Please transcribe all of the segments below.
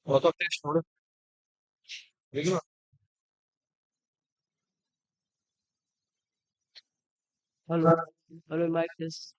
होतो टेस्ट थोडं वेगळं. Hello, hello, mic test.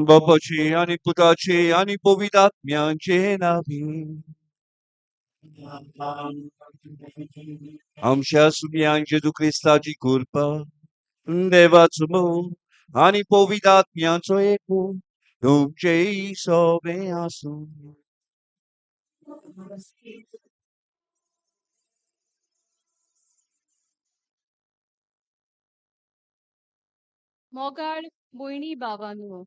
बापाची आणि पुताची आणि पवित्र आत्म्याचे नावे. आमच्या सुन्यान जेजू क्रिस्ताची कृपा, देवाचो मोग आणि पवित्र आत्म्याचो एकवट तुमचे सोबे आसूं. मोगाळ भयणी भावांनो,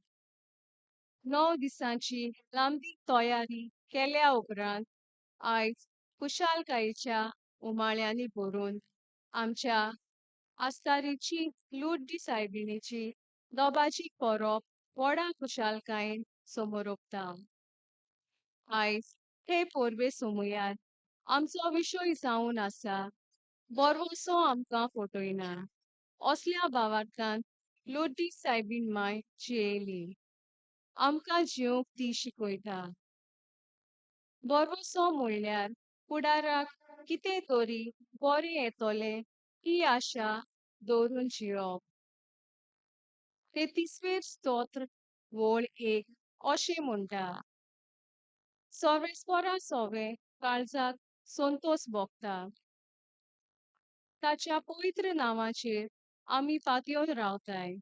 9 दिसांची लांबी तयारी केल्या उपरांत आयज खुशालकायेच्या उमाळ्यांनी भरून आमच्या आस्तारीची लुड्डी सायबिणीची दोबाजी परब व्हडा खुशालकायेन समोरपता. आयज हे परबे समयार आमचो विशय जावन आसा बरवसो आमकां फटयना. असल्या भावार्थान लुड्डी सायबीण माय जियेली, आमकां जिवंक ती शिकयता. बरवसो म्हणल्यार फुडाराक कितें तरी बरें येतलें ही आशा दवरून जियेवप. 33वेर स्तोत्र वळ 1 अशें म्हणटा, सर्वेस्परा सोवे काळजाक संतोस भोगता. ताच्या पवित्र नांवाचेर आमी पातयेवन रावताय.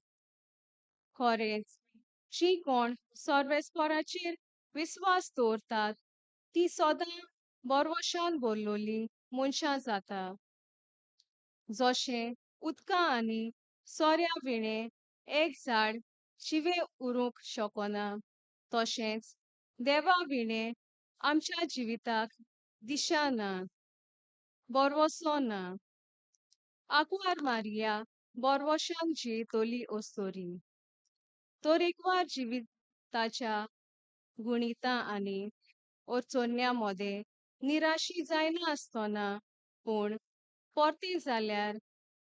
खरेंच, जीं कोण सर्वेस्पराचेर विस्वास दवरतात तीं सदां भरवंशान भरलोलीं मनशां जाता. जशें उदका आनी सोऱ्या विणें एक झाड जिवें उरूंक शकना, तशेंच देवा विणें आमच्या जिविताक दिशा ना, भरवंसो ना. आंकवार मारिया भरवंशान जियेतली अस्तुरी. तरेकवार जिविताच्या गुणितां आनी अडचण्यां मदें निराशी जायना आसतना, पूण परतें जाल्यार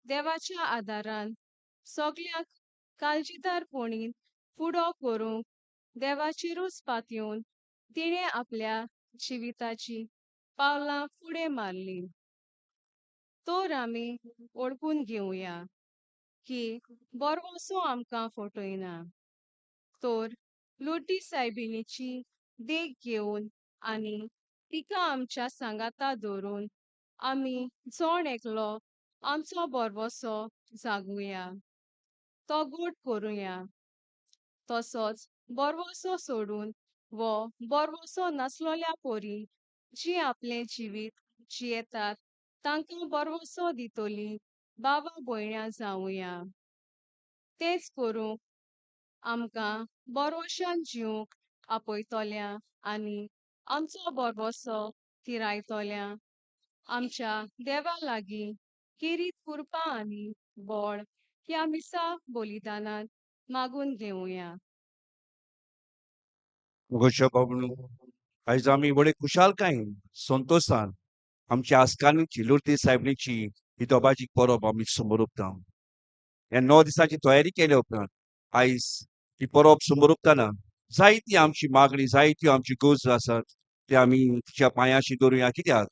देवाच्या आदारान सगळ्यांक काळजीदारपणीन फुडो करूंक देवाचेरूच पातयेवन तिणें आपल्या जिविताचीं पावलां फुडें मारलीं. तर आमी वळखून घेवया की भरवंसो आमकां फटयना. तर लुर्दी सायबिणीची देख घेवन आनी तिका आमच्या सांगाता दवरून आमी जण एकलो आमचो भरवंसो जागुया, तो घट करुया. तसोच भरवंसो सोडून वो भरवंसो नासलोल्या परी जीं आपलें जिवीत जियेतात तांकां भरवंसो दितली भावा भयणां जावया. तेंच करूंक आमकां भरवंशान जिवंक आपयतल्या आनी आमचो भरवंसो थिरायतल्या आमच्या देवा लागीं खेरीत कृपा आनी बळ ह्या मिसा बलिदानांत मागून घेवया. मोगाच्या बाबूनो, आयज आमी व्हडे खुशालकायेन, संतोशान आमच्या आस्कानीची लुर्दी सायबणीची ही दोबाजीक परब आमी समोर उरता. ह्या 9 दिसांची तयारी केल्या उपरांत आयज ही परब समोर उरतना जायती आमची मागणी, जायत्यो आमची गरजो आसात ते आमी तिच्या पांयाशी दवरुया. कित्याक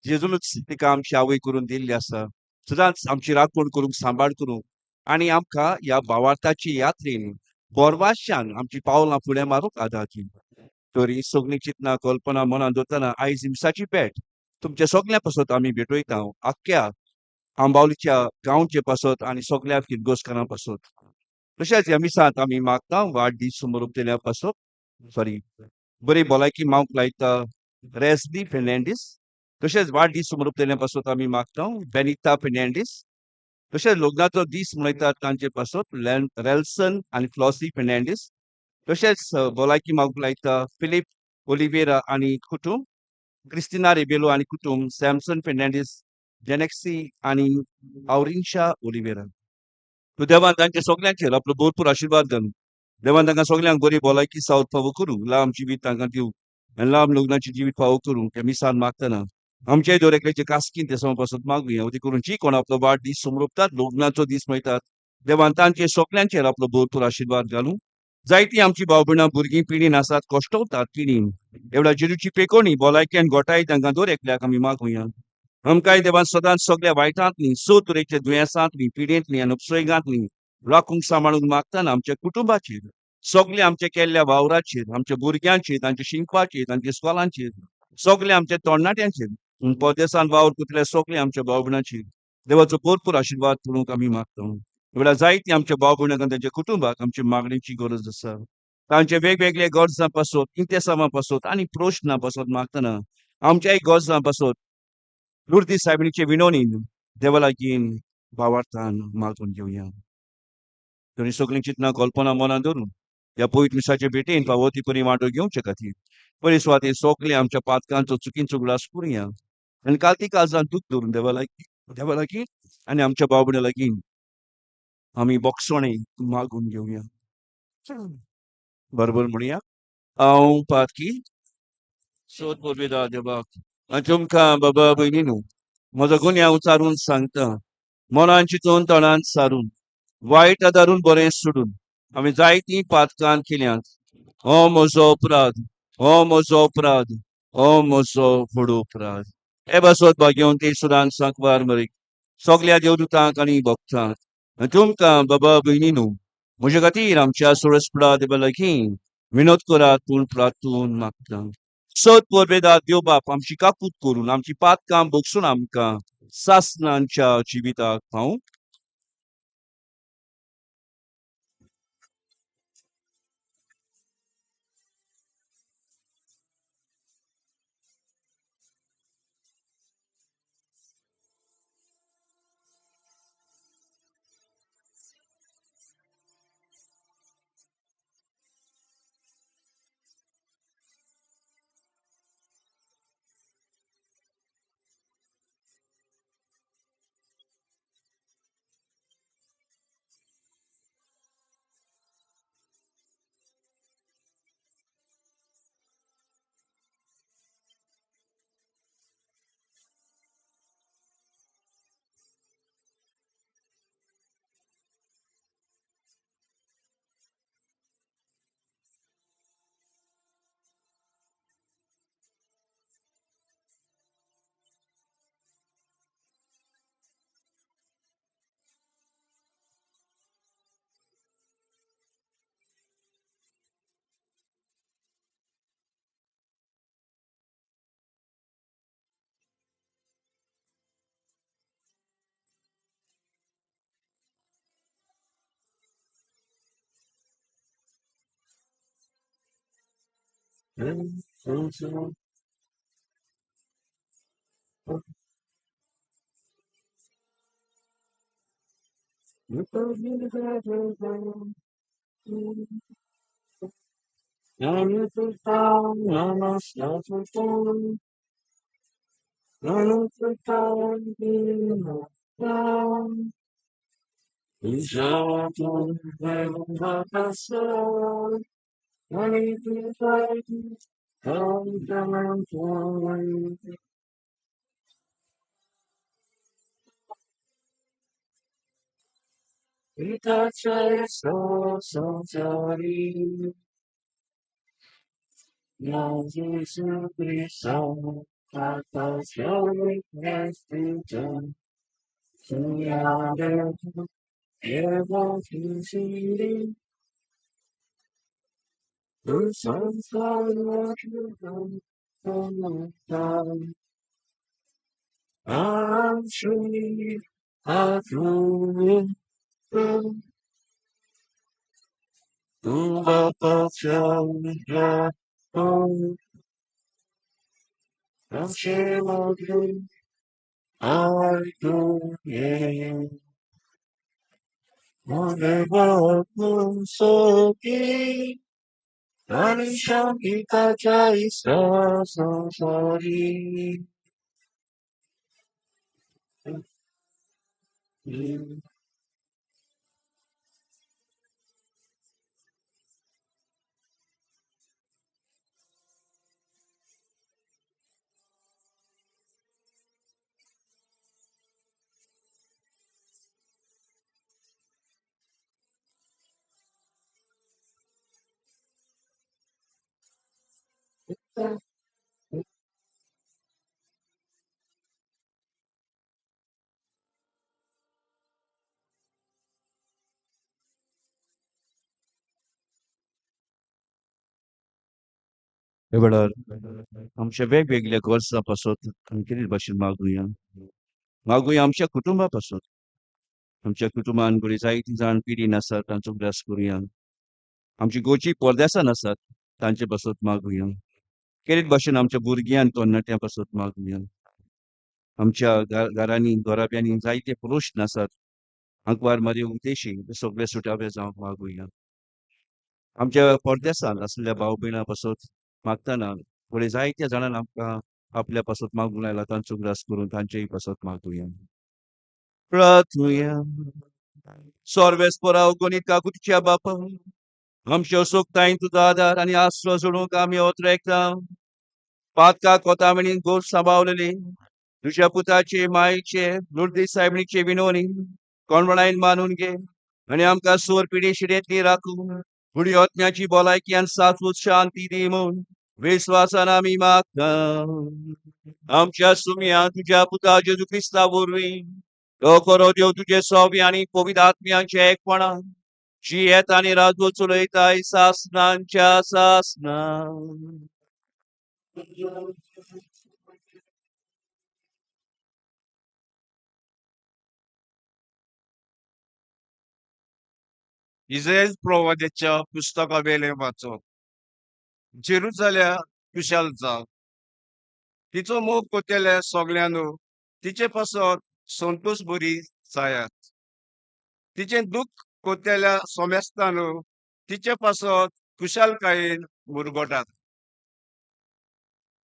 जेजूनच तिका आमची आवय करून दिल्ली आसा, सदांच आमची राखण करूंक, सांबाळ करूंक आनी आमकां ह्या भावार्थाची यात्रेन बोरवाशान आमची पावलां फुडें मारूंक आदार दिता. तर ही सगळीं चिंतना कल्पना मनांत दवरतना आयज मिसाची भेट तुमच्या सगळ्यां पासत आमी भेटयता, आख्ख्या आंबावलीच्या गांवचे पासत आनी सगळ्या फिरगोजकारां पासत. तशेंच ह्या मिसांत आमी मागता वाडदीस समोर उपतेल्या पासत, सॉरी, बरी भलायकी मावंक लायता रेसली फेर्नांडीस. तशेंच वाडदीस समोर उपतेल्या पासत आमी मागता बेनिता फेर्नांडीस. तशेंच लग्नाचो दीस मनयतात तांचे पासत रेल्सन आनी फ्लॉसी फेर्नांडीस. तशेंच भलायकी मागूंक लायता फिलीप ओलिवेरा आनी कुटूंब, क्रिस्टिना रेबेलो आनी कुटूंब, सॅमसन फेर्नांडीस, जेनेक्सी आनी आवरिन्शा ओलिवेरा. तूं देवान तांच्या सगल्यांचेर आपलो भरपूर आशिर्वाद घालूं. देवान तांकां सगल्यांक बरी भलायकी सावत फावो करूं, लांब जिवीत तांकां दिवं आनी लांब लग्नाचें जिवीत फावो करूं. त्या मिसान मागतना आमच्याय दर एकल्याचे कास्कीन ते समो पासत मागुया. ते करून जी कोण आपलो वाडदीस समरोपतात, लग्नाचो दीस मनयतात, देवान तांचे सगल्यांचेर आपलो भरपूर आशिर्वाद घालूं. जायतीं आमची भाव भयणां भुरगीं पिणीन आसात, कश्टवतात पिणीन, एवढ्या जेजूची पेकोणी भलायकी आनी गोठाय तांकां दर एकल्याक आमी मागुया. आमकांय देवान सदांच सगळ्या वायटांतली, स तरेच्या दुयेंसांतली, पिडेंतली आनी उपसर्गांतली राखूंक सांबाळूंक मागतना आमच्या कुटुंबाचेर, सगळे आमच्या केल्ल्या वावराचेर, आमच्या भुरग्यांचेर, तांच्या शिकपाचेर, तांच्या इस्कॉलांचेर, सगळे आमच्या तरणाट्यांचेर, परदेसान वावर करतल्या सगळे आमच्या भाव भयणांचेर देवाचो भरपूर आशिर्वाद करूंक आमी मागता. एवढ्या जायतीं आमच्या भाव भयणांक आनी तांच्या कुटुंबाक आमची मागणेची गरज आसा. तांच्या वेगवेगळ्या गरजां पासत, इंतेसांवां पासत आनी प्रश्नां पासत मागतना आमच्याय गरजां पासत लुर्दी सायबिणीचे विनवणीन देवा लागीं भावार्थान मागून घेवया. तरी सगळीं चिंतना कल्पना मनांत धरून ह्या पवित्र मिसाचे भेटेन फावो ती परी वांटो घेवचे खातीर पयले सुवातेर सगळे आमच्या पातकांचो चुकींचो उगडास करुया आनी कालती काळजान दूख धरून देवा लागीं आनी आमच्या भाव भयणां लागीं आमी बोगसणे मागून घेवया. बरोबर म्हणया, हांव पातकी सोद पुर्विदा देवाक आनी तुमकां बाबा भयणीनू म्हजो गुन्यांव उचारून सांगता, मनान चिंतून तणान सारून वायट आदारून बरें सोडून आमी जायतीं पातकां केल्यांत. हो म्हजो अपराध, हो म्हजो अपराध, हो म्हजो व्हड अपराध. हे बासत भाग्यवंत सुरान सांकवार मरीक सगल्या देवदूतांक आनी भक्तांक आनी तुमकां बाबा भयणीनू म्हजे खातीर आमच्या सोळसपडा देवा लागीं विनोद करात पूण प्रार्थून मागता. सत परबेदार देव बाप आमची काकूत करून आमची पातकां भोगसून आमकां सासनांच्या जिविताक पावूं. हे वेळार आमच्या वेगवेगळ्या गरजां पासत आमी कितें भाशेन मागुया, मागुया आमच्या कुटुंबा पासत. आमच्या कुटुंबान घडये जायतीं जाण पिडीन आसात तांचो उगडास करुया. आमची गोची परदेसान आसात तांचे पासत मागुया. केरीत भाशेन आमच्या भुरग्यां तरणाट्यां पासत मागुया. आमच्या घरांनी घराब्यांनी जायते प्रश्न आसात आंकवार मारी उदेशी ते सगळे सुटावे जावंक मागुया. आमच्या परदेसान आसलेल्या भाव भयणां पासत मागतना घडये जायत्या जाणांक आमकां आपल्या पासत मागूंक लायला तांचो उगडास करून तांचेय पासत मागुया. प्रार्थुया. सर्वेस्परा गणीत काकुतीच्या बापा, आमच्या असोकतायेन तुजो आदार आनी आसरो जोडूंक आमी ओतरेकता. पातका कोतावणी गोश सांबावलेली तुज्या पुताचे मायेचे लुर्दी सायबणीचे विनवणी कोणवणायन मानून घे आनी आमकां सोर पिडी शिरेंतली राखून फुडी आत्म्याची भलायकी आनी सासूत शांती दी म्हूण विस्वासान आमी मागता. आमच्या सुम्या तुज्या पुता जेजू क्रिस्ता वरवीं तो खरो देव तुजे सोबी आनी पवित्र आत्म्यांचे एकपणान जियेत आनी राजवट चलयताय सासनांच्या सासना. इजरायल प्रवाद्याच्या पुस्तकावेलें वाचप. जेरुजाल्या खुशाल जा, तिचो मोग कोतेल्या सगळ्यांनो तिचे पासत संतोष बरी जायात. तिचें दुख्ख कोतेल्या सोमेस्तानो तिचे पासत खुशालकायेन मुरगोटात.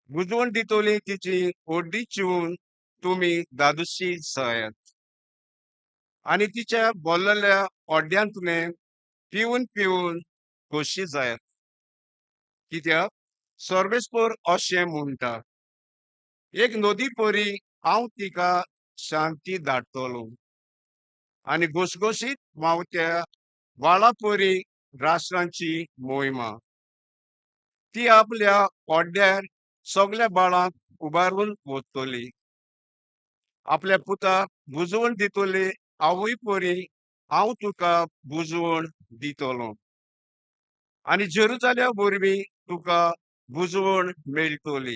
बुजवण दितली तिची ओड्डी चिवून तुमी दादोशी जायात आनी तिच्या बोल्लल्या ओड्यांतलें पिवन पिवन खोशी जायात. कित्याक सर्वेस्पर अशें म्हणटा, एक नदी परी हांव तिका शांती धाडटलो आनी घसघशीत व्हांवत्या व्हाळा परी राष्ट्रांची मोहिमा. ती आपल्या ओड्यार सगल्या बाळांक उबारून वतली, आपल्या पुताक बुजवण दितली आवय परी हांव तुका बुजवण दितलो आनी जेरुजाल्या वरवीं तुका बुजवण मेळटली.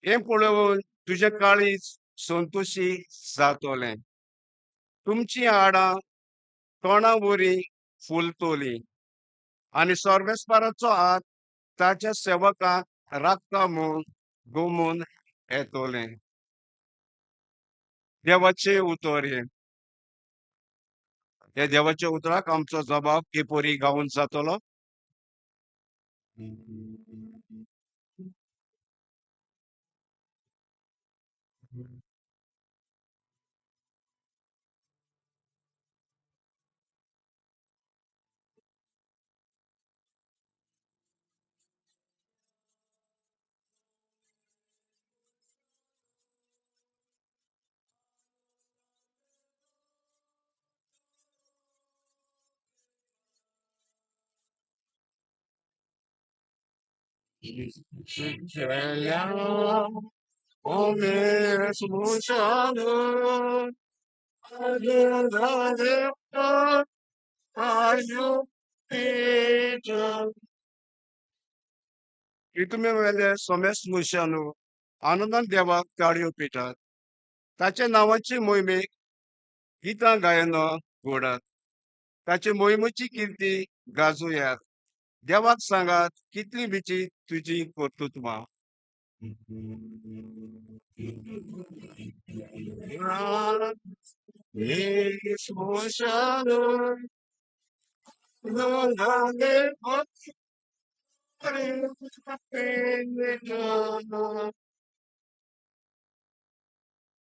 हें पळोवन तुजें काळीज संतोशी जातलें, तुमचीं हाडां तोंडा वरी फुलतलीं आनी सर्वेस्पराचो हात ताच्या सेवकांक राखता म्हूण गोमून येतलें. देवाचें उतर हें. ह्या देवाच्या उतराक आमचो जबाब केपोरी गावन जातलो. तुमी वेले सोमेस मनशानू आनंदान देवाक ताळयो पेटात, ताच्या नांवाचे मोहिमेक गितां गायनां घोडात, ताचे मोहिमेची किर्ती गाजोयात. देवाक सांगात कितली विची तुजी कर्तृत्वां.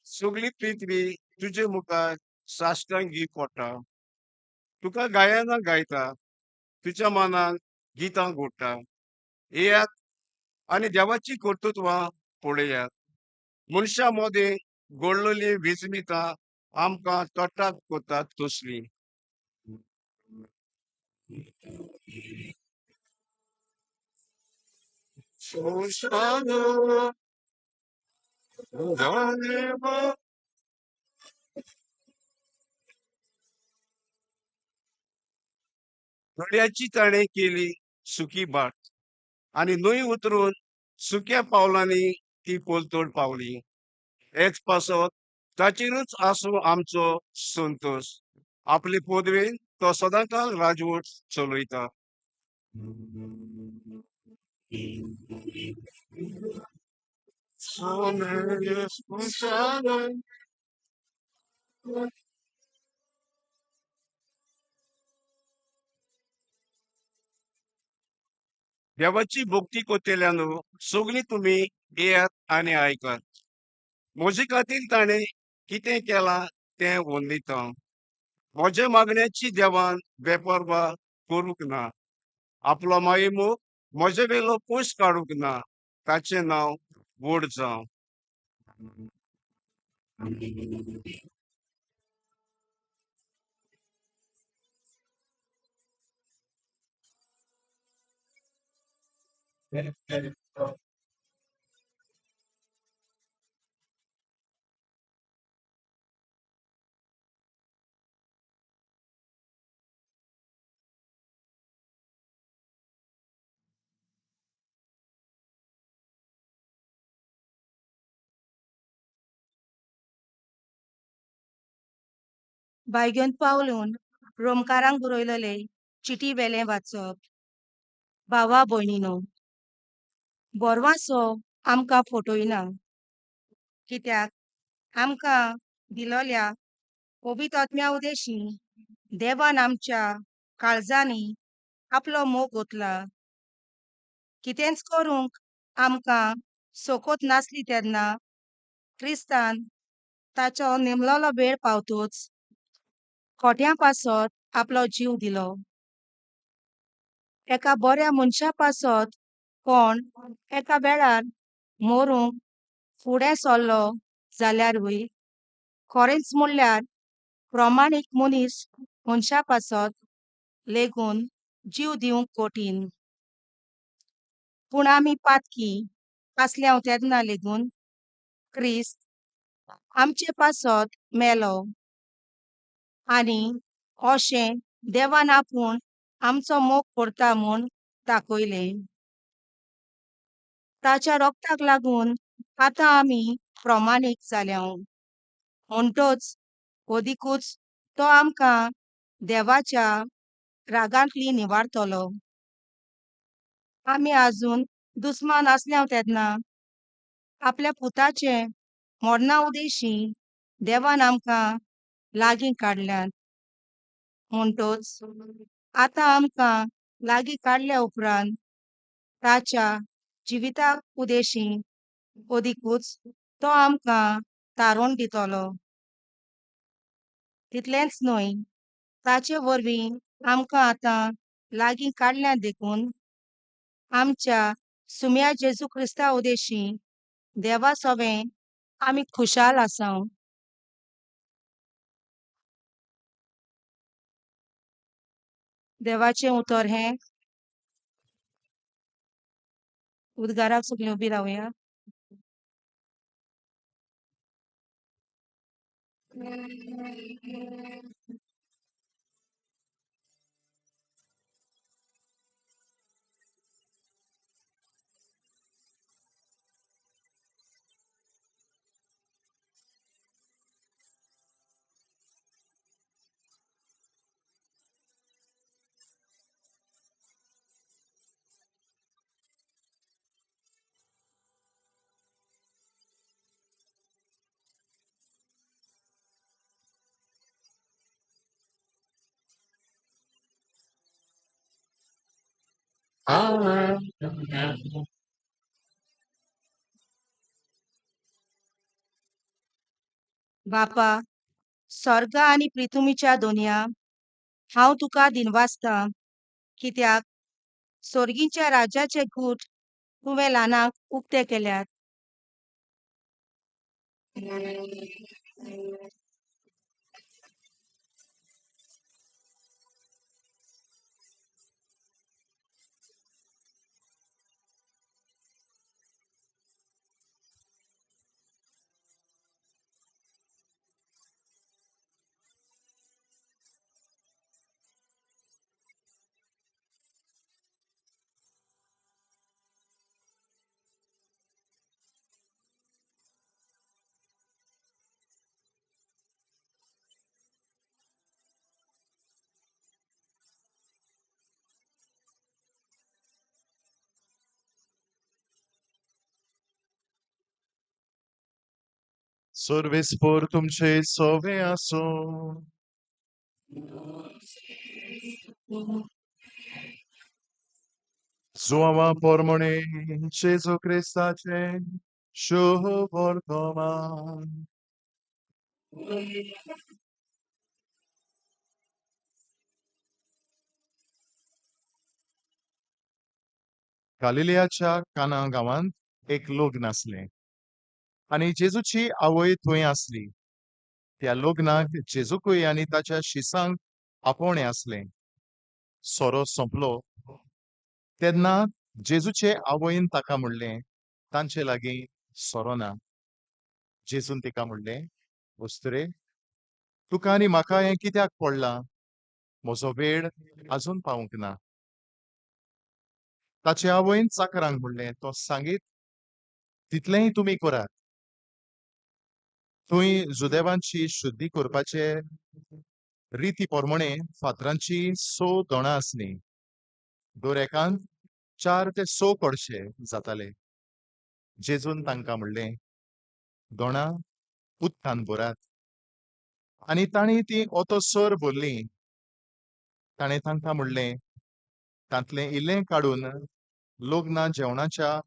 सगळी पृथ्वी तुजे मुखार साश्टांगी पडटा, तुका गायनां गायता, तुज्या मनान गितां घोडटा. येयात आनी देवाची कर्तृत्वां पळयात. मनशां मदें घडलेलीं विस्मितां आमकां तटाक करतात तसलीं. दर्याची ताणें केली सुकी बाट आनी न्हंय उतरून सुक्या पावलांनी ती पलतड पावली. हेच पासत ताचेरूच आसूं आमचो संतोश. आपले पदवेन तो सदांकाल राजवट चलयता. देवाची भक्ती करतल्यानो सगळीं तुमी येयात आनी आयकात. म्हजे खातीर ताणें कितें केलां तें वंदिता. म्हज्या मागण्याची देवान बेपर्वा करूंक ना, आपलो मायेमोग म्हजे वेलो पयस काडूंक ना. ताचें नांव व्हड जावं. बायगेवन पावलून रोमकारांक बरयलेले चिटी वेलें वाचप. भावा भयणीनो, बोरवासो आमकां फटयना, कित्याक आमकां दिलोल्या पवित्र आत्म्या उदेशी देवान आमच्या काळजांनी आपलो मोग ओतला. कितेंच करूंक आमकां सोकोत नासली तेन्ना क्रिस्तान ताचो नेमलोलो वेळ पावतोच खोट्यां पासत आपलो जीव दिलो. एका बऱ्या मनशा पासत कोण एका वेळार मरूंक फुडें सरलो जाल्यारूय खरेंच म्हणल्यार प्रमाणीक मनीस मनशा पासत लेगून जीव दिवंक कठीण. पूण आमी पातकी आसल्या तेन्ना लेगून क्रिस्त आमचे पासत मेलो आनी अशें देवान आपूण आमचो मोग करता म्हूण दाखयलें. ताच्या रोगताक लागून आतां आमी प्रमाणीक जाल्या, म्हणटच अदिकूच तो आमकां देवाच्या रागांतली निवारतलो. आमी आजून दुस्मान आसल्या तेन्ना आपल्या पुताचे मरणा उदेशी देवान आमकां लागीं काडल्यात, म्हणटच आतां आमकां लागीं काडल्या उपरांत ताच्या जिविता उदेशी अदिकूच तो आमकां तारोण दितलो. तितलेंच न्हय, ताचे वरवीं आमकां आतां लागीं काडल्या देखून आमच्या सुम्या जेजू क्रिस्ता उदेशी देवा सोवें आमी खुशाल आसाव. देवाचें उतर हें. उद्गाराक सगळीं उबी रावया. बापा, स्वर्ग आनी पृथ्वीच्या दोनया, हांव तुका दिनवासता, कित्याक स्वर्गीच्या राज्याचे गूट तुवें ल्हानांक उक्ते केल्यात. सर्वेस्पर तुमचे सोवे आसो. जुआवा पोरमणे जेजू क्रिस्ताचे शुभ वर्तमान. गालिलियाच्या काना गांवांत एक लग्न आसलें आनी जेजूची आवय थंय आसली. त्या लग्नाक जेजूकूय आनी ताच्या शिसांक आपोवणें आसलें. सोरो सोंपलो तेन्ना जेजूचे आवयन ताका म्हणलें, तांचे लागीं सोरो ना. जेजून तिका म्हणलें, वस्तुरे, तुका आनी म्हाका हें कित्याक पडलां? म्हजो वेळ आजून पावूंक ना. ताचे आवयन चाकरांक म्हणलें, तो सांगीत तितलेंय तुमी करात. थंय जुदेवांची शुद्धी करपाचे रिती पोरमोणे फातरांची 6 दोणां आसलीं. दर एकांत 4 ते 6 कडशे जाताले. जेजून तांकां म्हणलें, दोणां उदकान भरात. आनी तांणी ती ओतोसर भरली. ताणें तांकां म्हणलें, तांतलें इल्लें काडून लग्ना जेवणाच्या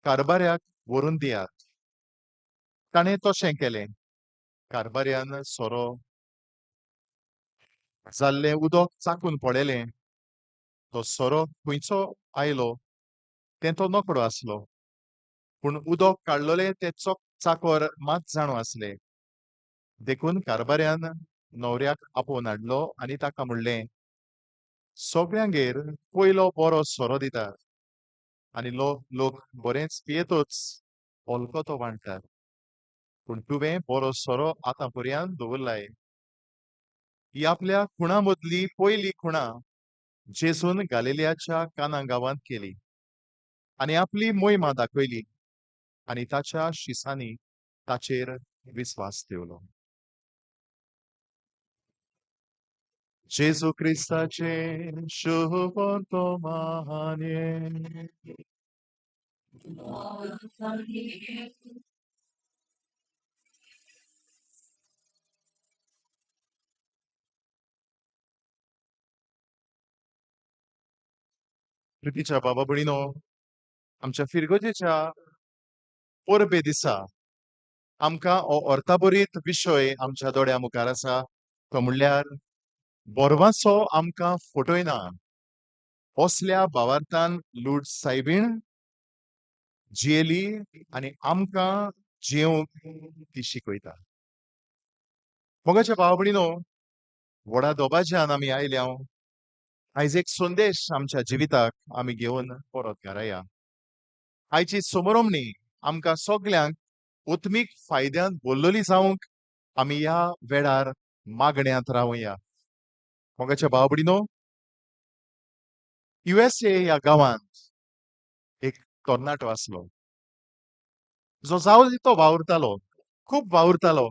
कारबाऱ्याक व्हरून दियात. ताणें तशें केलें. कारबाऱ्यान सोरो जाल्लें उदक चाकून पळयलें. तो सोरो खंयचो आयलो तें तो नकडो आसलो, पूण उदक काडलोलें तें चाकोर मात जाणो आसले. देखून कारबाऱ्यान न्हवऱ्याक आपोवन हाडलो आनी ताका म्हणलें, सगळ्यांगेर पयलो बरो सोरो दितात आनी लोक बरेंच पियेतच हलको तो वांट्टात, पूण तुवें बरो सोरो आतां पर्यंत दवरलाय. ही आपल्या खुणा मदली पयली खुणा जेजून गालिलियाच्या काना गांवांत केली आनी आपली मोहिमा दाखयली आनी ताच्या शिसांनी ताचेर विस्वास ठेवलो. जेजू क्रिस्ताचे शुभ वर्तमाने. प्रितीच्या बाबा भयणीनो, आमच्या फिरगोजेच्या परबे दिसा आमकां हो अर्थाभरीत विशय आमच्या दोळ्या मुखार आसा. तो म्हणल्यार बोरवाचो आमकां फटयना असल्या भावार्थान लूट सायबीण जियेली आनी आमकां जियेवंक ती शिकयता. मोगाच्या भाव भयणीनो, व्हडा दोबाज्यान आमी आयल्या. आयज एक संदेश आमच्या जिविताक आमी घेवन परत घरा या. आयची समरोमणी आमकां सगल्यांक उत्मीक फायद्यान बोल्लोली जावंक आमी ह्या वेळार मागण्यांत रावया. मोगाच्या भाव भयणीनो, USA ह्या गांवांत एक तरणाटो आसलो जो जावो तो वावुरतालो, खूब वावुरतालो.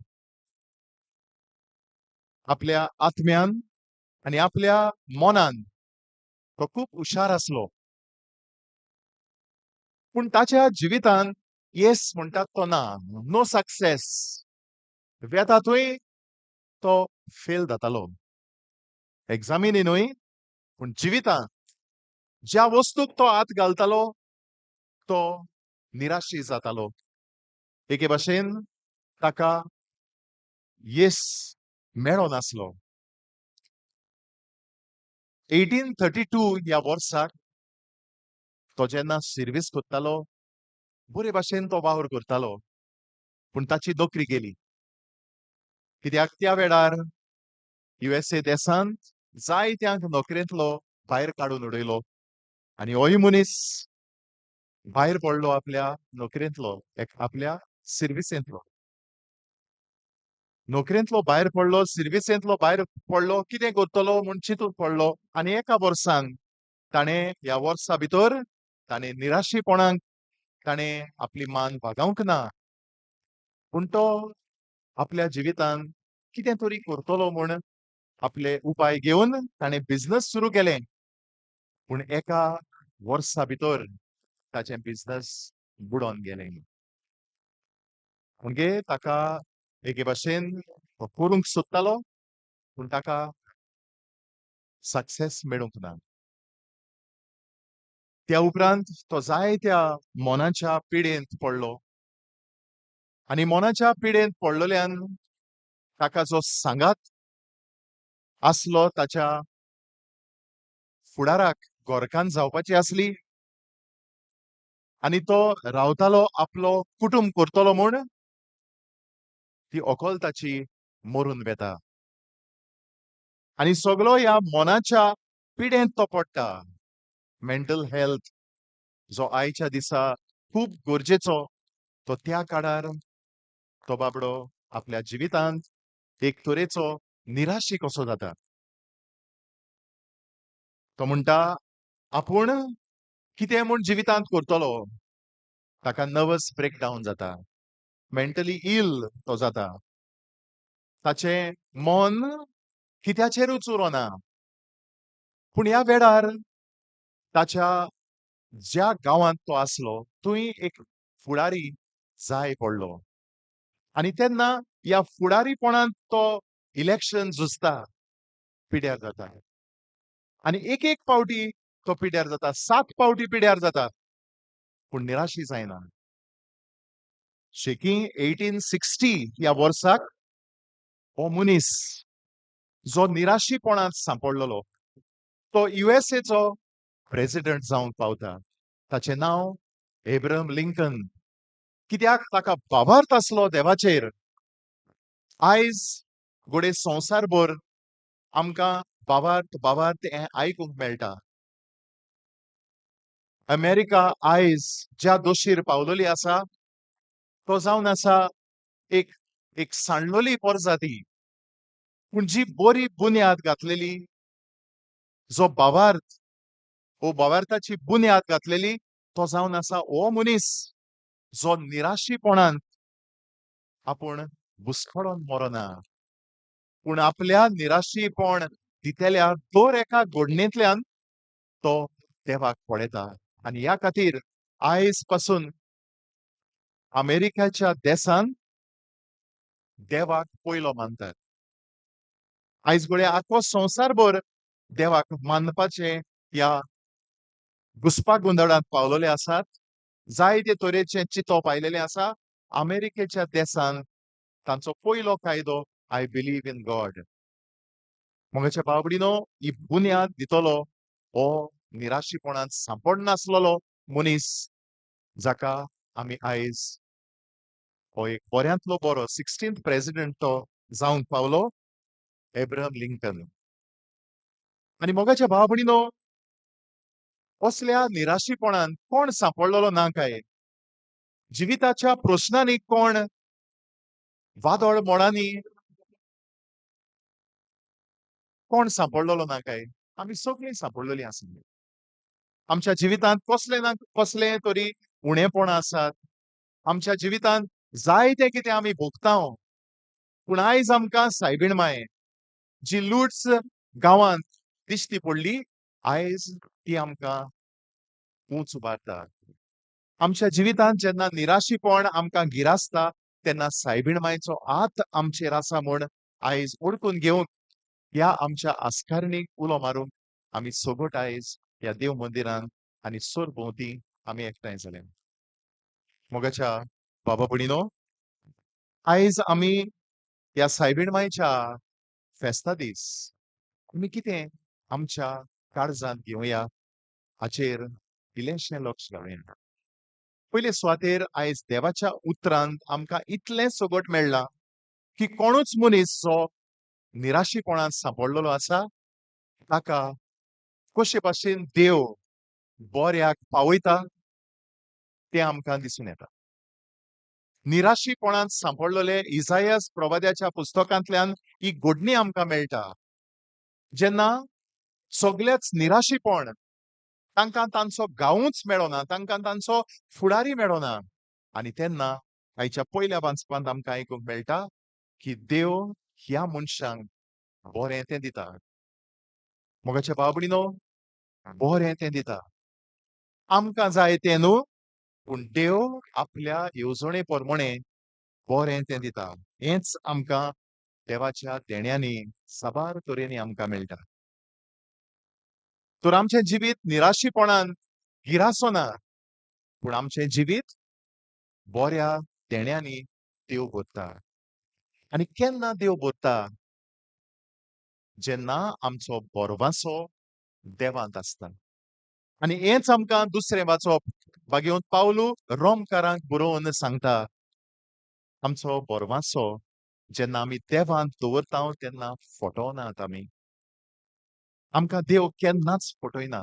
आपल्या आत्म्यान आनी आपल्या मनान तो खूब हुशार आसलो, पूण ताच्या जिवितान येस म्हणटात तो ना, नो सक्सेस. वेता थंय तो फेल जातालो, एग्जामीनी न्हय पूण जिवितांत ज्या वस्तूक तो हात घालतालो तो निराशी जातालो. एके भाशेन ताका येस मेळनासलो. 1832 ह्या वर्साक तो जेन्ना सिर्वीस करतालो, बरे भाशेन तो वावर करतालो, पूण ताची नोकरी गेली. कित्याक त्या वेळार USA देशांत जायत्यांक नोकरेंतलो भायर काडून उडयलो आनी होय मनीस भायर पडलो आपल्या नोकरेंतलो, आपल्या सिर्विसेंतलो. नोकरेंतलो भायर पडलो, सिर्विसेंतलो भायर पडलो, कितें करतलो म्हूण चिंतून पडलो आनी एका वर्सान ताणें ह्या वर्सा भितर ताणें निराशीपणाक ताणें आपली मान भागावंक ना, पूण तो आपल्या जिवितान कितें तरी करतलो म्हूण आपले उपाय घेवन ताणें बिजनस सुरू केलें. पूण एका वर्सा भितर ताचें बिजनस बुडोन गेलें. म्हणजे ताका एके भाशेन तो करूंक सोदतालो पूण ताका सक्सेस मेळूंक ना. त्या उपरांत तो जायत्या मनाच्या पिडेंत पडलो आनी मनाच्या पिडेंत पडलेल्यान ताका जो सांगात आसलो ताच्या फुडाराक गोरकान जावपाची आसली आनी तो रावतालो आपलो कुटुंब करतलो म्हूण, ती अकल ताची मरून वेता आनी सगलो ह्या मनाच्या पिडेंत तो पडटा. मेंटल हेल्थ जो आयच्या दिसा खूब गरजेचो, तो त्या काळार तो बाबडो आपल्या जिवितांत एक तरेचो निराशी कसो जाता. तो म्हणटा आपूण कितें म्हूण जिवितांत करतलो. ताका नर्वस ब्रेकडावन जाता, मेंटली इल तो जाता, ताचें मन कित्याचेरूच उरोना. पूण ह्या वेळार ताच्या ज्या गांवांत तो आसलो थंय एक फुडारी जाय पडलो आनी तेन्ना ह्या फुडारीपणांत तो इलेक्शन झुजता, पिड्यार जाता आनी एक एक पावटी तो पिड्यार जाता, 7 पावटी पिड्यार जाता, पूण निराशी जायना. शेकी 1860 ह्या वर्साक हो मनीस जो निराशीपणांत सांपडलेलो तो युएसएचो प्रेसिडेंट जावंक पावता. ताचें नांव एब्राहम लिंकन. कित्याक ताका भावार्थ आसलो देवाचेर. आयज घडये संवसारभर आमकां भावार्थ भावार्थ हें आयकूंक मेळटा. अमेरिका आयज ज्या दोशीर पावलेली आसा तो जावन आसा एक एक सांडलोली पोरजाती, पूण जी बरी बुन्याद घातलेली, जो भावार्थ हो भावार्थाची बुन्याद घातलेली तो जावन आसा हो मनीस जो निराशीपणान आपूण बुसकोडोन मरना, पूण आपल्या निराशीपण दितेल्या दर एका घडणेंतल्यान तो देवाक पळयता. आनी ह्या खातीर आयज पासून अमेरिकेच्या देसान देवाक पयलो मानतात. आयज घडये आख्खो संवसारभर देवाक मानपाचें ह्या घुसपा गोंदळांत पावलेले आसात. जायते तरेचे चिंतप आयलेलें आसा. अमेरिकेच्या देसान तांचो पयलो कायदो I believe in God. मोगाच्या भाव भयणीनो, ही बुन्याद दितलो हो निराशीपणांत सांपडनासलेलो मनीस जाका आमी आयज हो एक बऱ्यांतलो बरो 16th president तो जावंक पावलो, एब्राहम लिंकन. आनी मोगाच्या भाव भयणीनो, असल्या निराशीपणान कोण सांपडलेलो ना काय? जिविताच्या प्रश्नांनी कोण वादळ मोडांनी कोण सांपडलेलो ना काय? आमी सगळीं सांपडलेलीं आसली. आमच्या जिवितांत कसले ना कसले तरी उणेपण आसात. आमच्या जिवितांत जायते कितें आमी भोगता. पूण आयज आमकां सायबीण माय जी लुट्स गांवांत दिश्टी पडली, आयज ती आमकां ऊंच उबारता. आमच्या जिवितांत जेन्ना निराशीपण आमकां गिरासता तेन्ना सायबीण मायचो हात आमचेर आसा म्हूण आयज ओळखून घेवंक ह्या आमच्या आस्कारणीक उलो मारूंक आमी सोगट आयज ह्या देव मंदिरान आनी सोर भोंवती आमी एकठांय जाले. मोगाच्या बाबा भयणीनो, आयज आमी ह्या सायबीण मायच्या फेस्ता दीस आमी कितें आमच्या काळजांत घेवया हाचेर इल्लेंशें लक्ष घालुया. पयले सुवातेर आयज देवाच्या उतरांत आमकां इतलें सगट मेळ्ळां की कोणूच मनीस जो निराशीपणांत सांपडलेलो आसा ताका कशे भाशेन देव बऱ्याक पावयता तें आमकां दिसून येता. निराशीपणांत सांपडलेले इजायस प्रवाद्याच्या पुस्तकांतल्यान ही घडणी आमकां मेळटा. जेन्ना सगळेच निराशीपण, तांकां तांचो गांवूच मेळना, तांकां तांचो फुडारी मेळना, आनी तेन्ना आयच्या पयल्या वाचपांत आमकां आयकूंक मेळटा की देव ह्या मनशांक बरें तें दिता. मोगाच्या भाव भयणीनो, बरें तें दिता. आमकां जाय तें न्हू, पूण देव आपल्या येवजणे प्रमाणे बरें तें दिता. हेंच आमकां देवाच्या देण्यांनी साबार तरेनी आमकां मेळटा. तर आमचें जिवीत निराशीपणान गिरासना, पूण आमचें जिवीत बऱ्या देण्यांनी देव भरता. आनी केन्ना देव भरता? जेन्ना आमचो भरवासो देवांत आसता. आनी हेंच आमकां दुसरें वाचप बागेवन पावलू रोमकारांक बरोवन सांगता, आमचो भरवासो जेन्ना आमी देवांत दवरता तेन्ना फटोवनात आमी. आमकां देव केन्नाच फटयना.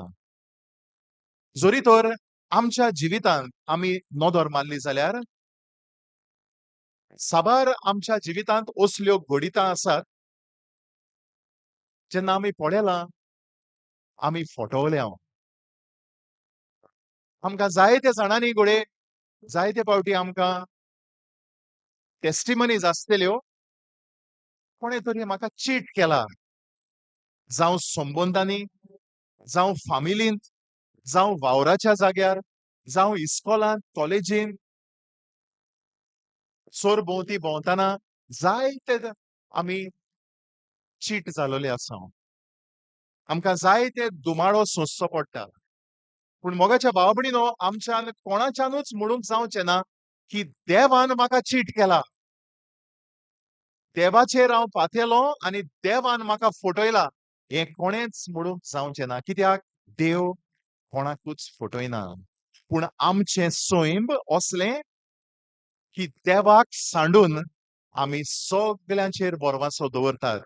जरी तर आमच्या जिवितांत आमी नदर मारली जाल्यार साबार आमच्या जिवितांत असल्यो घडितां आसात जेन्ना आमी पळयलां आमी फटवल्या. आमकां जायते जाणांनी घडये जायते फावटी आमकां टेस्टिमनीज आसतल्यो, कोणें तरी म्हाका चीट केला, जावं संबंदांनी, जावं फामिलींत, जावं वावराच्या जाग्यार, जावं इस्कोलांत, कॉलेजींत, सरभोंवती भोंवतना जायते आमी चीट जालोले आसा. आमकां जायते दुमाळो सोंसचो पडटा. पूण मोगाच्या भाव भयणीनो, आमच्यान कोणाच्यानूच म्हणूंक जावचें ना की देवान म्हाका चीट केला, देवाचेर हांव पातेलो आनी देवान म्हाका फटयला, हें कोणेंच म्हणूंक जावचें ना. कित्याक देव कोणाकूच फटयना. पूण आमचें सैम असलें की देवाक सांडून आमी सगल्यांचेर बोरवासो दवरतात.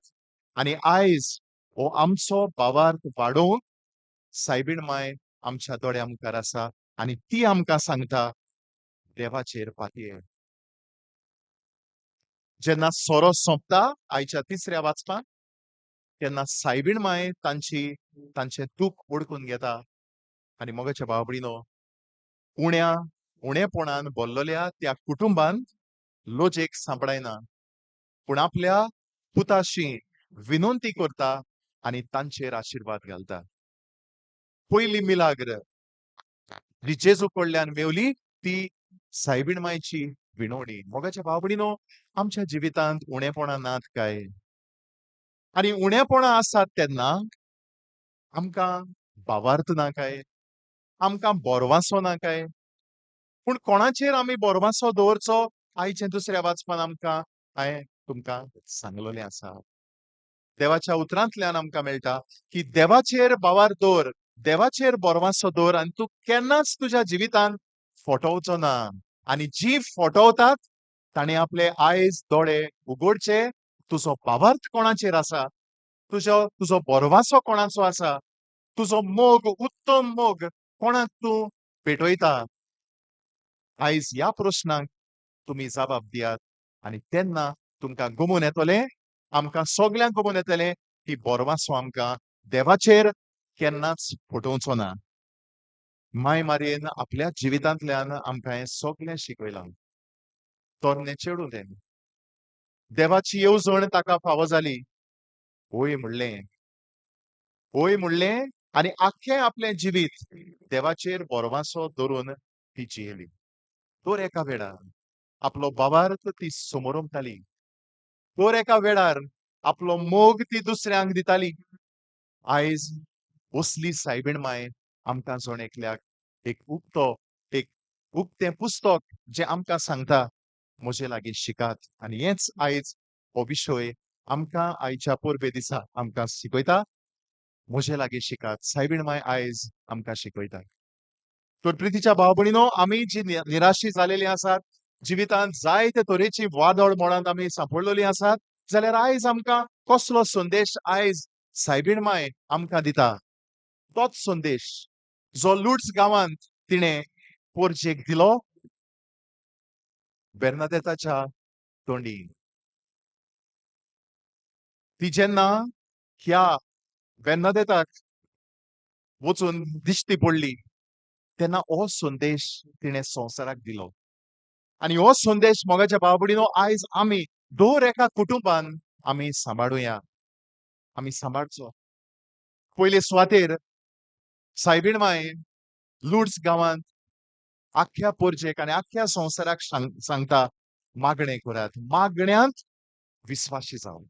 आनी आयज हो आमचो भावार्थ वाडोवंक सायबीण माय आमच्या दोळ्या मुखार आसा आनी ती आमकां सांगता, देवाचेर पातये. जेन्ना सोरो सोंपता आयच्या तिसऱ्या वाचपाक, तेन्ना सायबीण माय तांची तांचें दूख ओडकून घेता. आनी मोगाच्या भाव भयणीनो, उण्या उणेपणान बोल्लोल्या त्या कुटुंबांत लोजेक सांपडायना, पूण आपल्या पुताशी विनंती करता आनी तांचेर आशिर्वाद घालता. पयली मिलाग्र जी जेजू कडल्यान मेवली ती सायबीण मायची विनवणी. मोगाच्या भाव भयणीनो, आमच्या जिवितांत उणेपणां नात काय? आनी उणेपणां आसात तेन्ना आमकां भावार्थ ना काय? आमकां बोरवासो ना काय? पूण कोणाचेर आमी बोरवासो दवरचो आयचें दुसऱ्या वाचपान आमकां हांवें तुमकां सांगलोलें आसा. देवाच्या उतरांतल्यान आमकां मेळटा की देवाचेर भावार्थ दवर, देवाचेर बोरवासो दवर आनी तूं केन्नाच तुज्या जिवितांत फटोवचो ना. आनी जी फटवतात ताणें आपले आयज दोळे उगडचे. तुजो भावार्थ कोणाचेर आसा, तुजो तुजो बोरवासो कोणाचो आसा, तुजो मोग, उत्तम मोग कोणाक तूं पेटयता? आयज ह्या प्रश्नाक तुमी जबाब दियात आनी तेन्ना तुमकां गमून येतलें, आमकां सगल्यांक गमून येतलें की बोरवासो आमकां देवाचेर केन्नाच फटोवचो ना. माय मारयेन आपल्या जिवितांतल्यान आमकां हें सगळें शिकयलां. तरणे चेडूं तें, देवाची येवजण ताका फावो जाली. हय म्हणलें, हय म्हणलें आनी आख्खें आपलें जिवीत देवाचेर बोरवासो धरून ती जियेली. दर एका वेळार आपलो भावार्थ ती समोरमताली, दर एका वेळार आपलो मोग ती दुसऱ्यांक दिताली. आयज असली सायबीण माय आमकां जण एकल्याक एक उक्तो एक उक्तें पुस्तक जें आमकां सांगता, म्हजे लागीं शिकात. आनी हेंच आयज हो विशय आमकां आयच्या परबे दिसा आमकां शिकयता, म्हजे लागीं शिकात. सायबीण माय आयज आमकां शिकयता. तर प्रितीच्या भाव भयणीनो, आमी जी निराशी जालेली आसात, जिवितांत जायते तरेची वादळ मोडांत आमी सांपडलेली आसात, जाल्यार आयज आमकां कसलो संदेश आयज सायबीण माय आमकां दिता? तोच संदेश जो लुड्स गांवांत तिणें पोरजेक दिलो, बेर्नादेताच्या तोंडी. ती जेन्ना ह्या बेर्नादेताक वचून दिश्टी पडली तेन्ना हो संदेश तिणें संवसाराक दिलो. आनी हो संदेश मोगाच्या भाव भयणीनो आयज आमी दर एका कुटुंबान आमी सांबाळुया, आमी सांबाळचो. पयले सुवातेर सायबीण माय लुड्स गांवांत आख्ख्या पोरजेक आनी आख्ख्या संवसाराक सांगता, मागणें करात, मागण्यांत विस्वाशी जावन.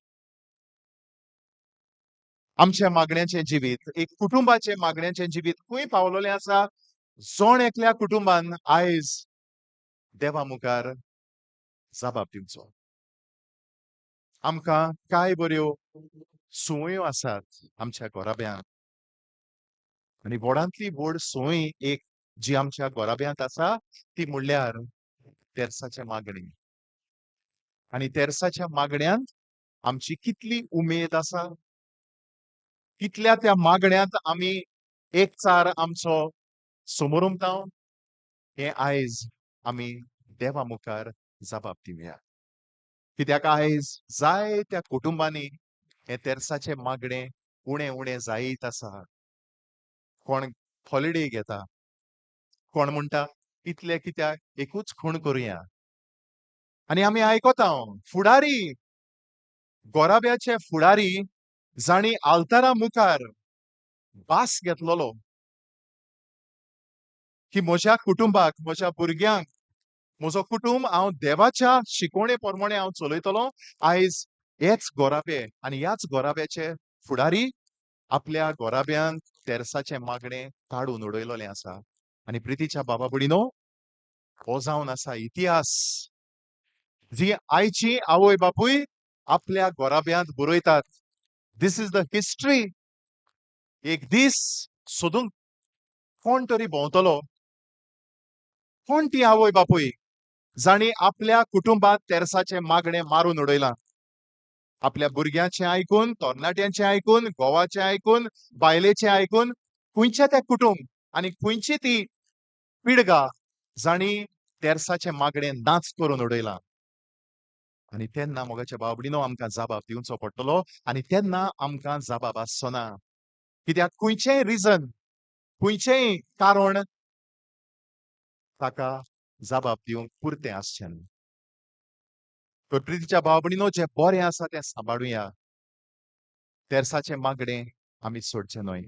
आमच्या मागण्याचें जिवीत, एक कुटुंबाचें मागण्याचें जिवीत खंय पावलोलें आसा? जण एकल्या कुटुंबान आयज देवा मुखार जबाब दिवचो. आमकां कांय बऱ्यो संवयो आसात आमच्या घराब्यांत, आनी व्हडांतली व्हड संवय एक जी आमच्या घराब्यांत आसा ती म्हणल्यार तेर्साच्या मागणी. आनी तेर्साच्या मागण्यांत आमची कितली उमेद आसा, कितल्या त्या मागण्यांत आमी एकचार आमचो समोरमता, हें आयज आमी देवा मुखार जबाब दिवया. कित्याक आयज जायत्या कुटुंबांनी हें तेर्साचें मागणें उणें उणें जायत आसा. कोण हॉलिडे घेता, कोण म्हणटा इतलें कित्याक एकूच खूण करुया. आनी आमी आयकता फुडारी, गोराब्याचे फुडारी जांणी आल्तारा मुखार भास घेतलेलो की म्हज्या कुटुंबाक, म्हज्या भुरग्यांक, म्हजो कुटुंब हांव देवाच्या शिकवणे प्रमाणे हांव चलयतलो. आयज हेच गोराबे आनी ह्याच गोराब्याचे फुडारी आपल्या गोराब्यान तेरसाचें मागणें काडून उडयलेलें आसा. आनी प्रितीच्या बाबा भयणीनो, हो जावन आसा इतिहास जी आयची आवय बापूय आपल्या गोराब्यांत बरयतात. This is the history. एक दीस सोदूंक कोण तरी भोंवतलो, कोण ती आवय बापूय जांणी आपल्या कुटुंबात तेरसाचें मागणें मारून उडयलां. आपल्या भुरग्यांचें आयकून, तरणाट्यांचें आयकून, घोवाचें आयकून, बायलेचें आयकून खंयचें तें कुटुंब आनी खंयची ती पिडगा जांणी तेरसाचें मागणें नाच करून उडयलां. आनी तेन्ना मोगाच्या बाबडीनो आमकां जाबाब दिवचो पडटलो आनी तेन्ना आमकां जाबाब आसचो ना. कित्याक खंयचेंय रिजन, खंयचेंय कारण ताका जाबाब दिवंक पुरतें आसचें न्हय. तर प्रितीच्या भाव भयणीनो, जें बरें आसा तें सांबाळुया. तेरसाचें मागणें आमी सोडचें न्हय.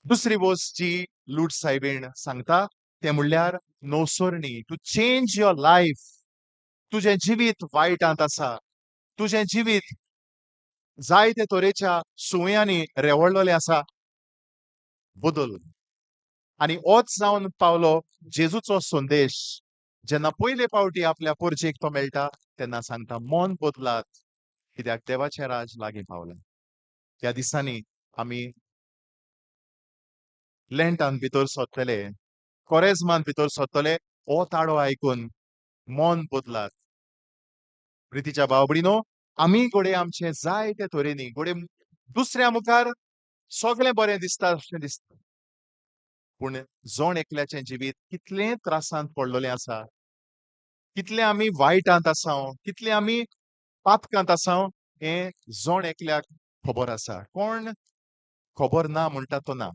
दुसरी वस्त जी लूट सायबीण सांगता तें म्हणल्यार नवसरणी, टू चेंज your life. तुजें जिवीत वायटांत आसा, तुजें जिवीत जायते तरेच्या सुवयांनी रेवळलेलें आसा, बदल. आनी होच जावन पावलो जेजूचो संदेश. जेन्ना पयले फावटी आपल्या पोरजेक तो मेळटा तेन्ना सांगता, मन बदलात कित्याक देवाचें राज लागीं पावलें. त्या दिसांनी आमी लेंटान भितर सरतले, कोरेजमान भितर सरतले, हो ताळो आयकून मन बदलात. प्रितीच्या भाव भयणीनो, आमी घडये आमचे जायते तरेनी घडये दुसऱ्या मुखार सगळें बरें दिसता अशें दिसता, पूण जण एकल्याचें जिवीत कितलें त्रासांत पडलेलें आसा, कितलें आमी वायटांत आसा, कितलें आमी पातकांत आसा हें जण एकल्याक खबर आसा. कोण खबर ना म्हणटा तो ना.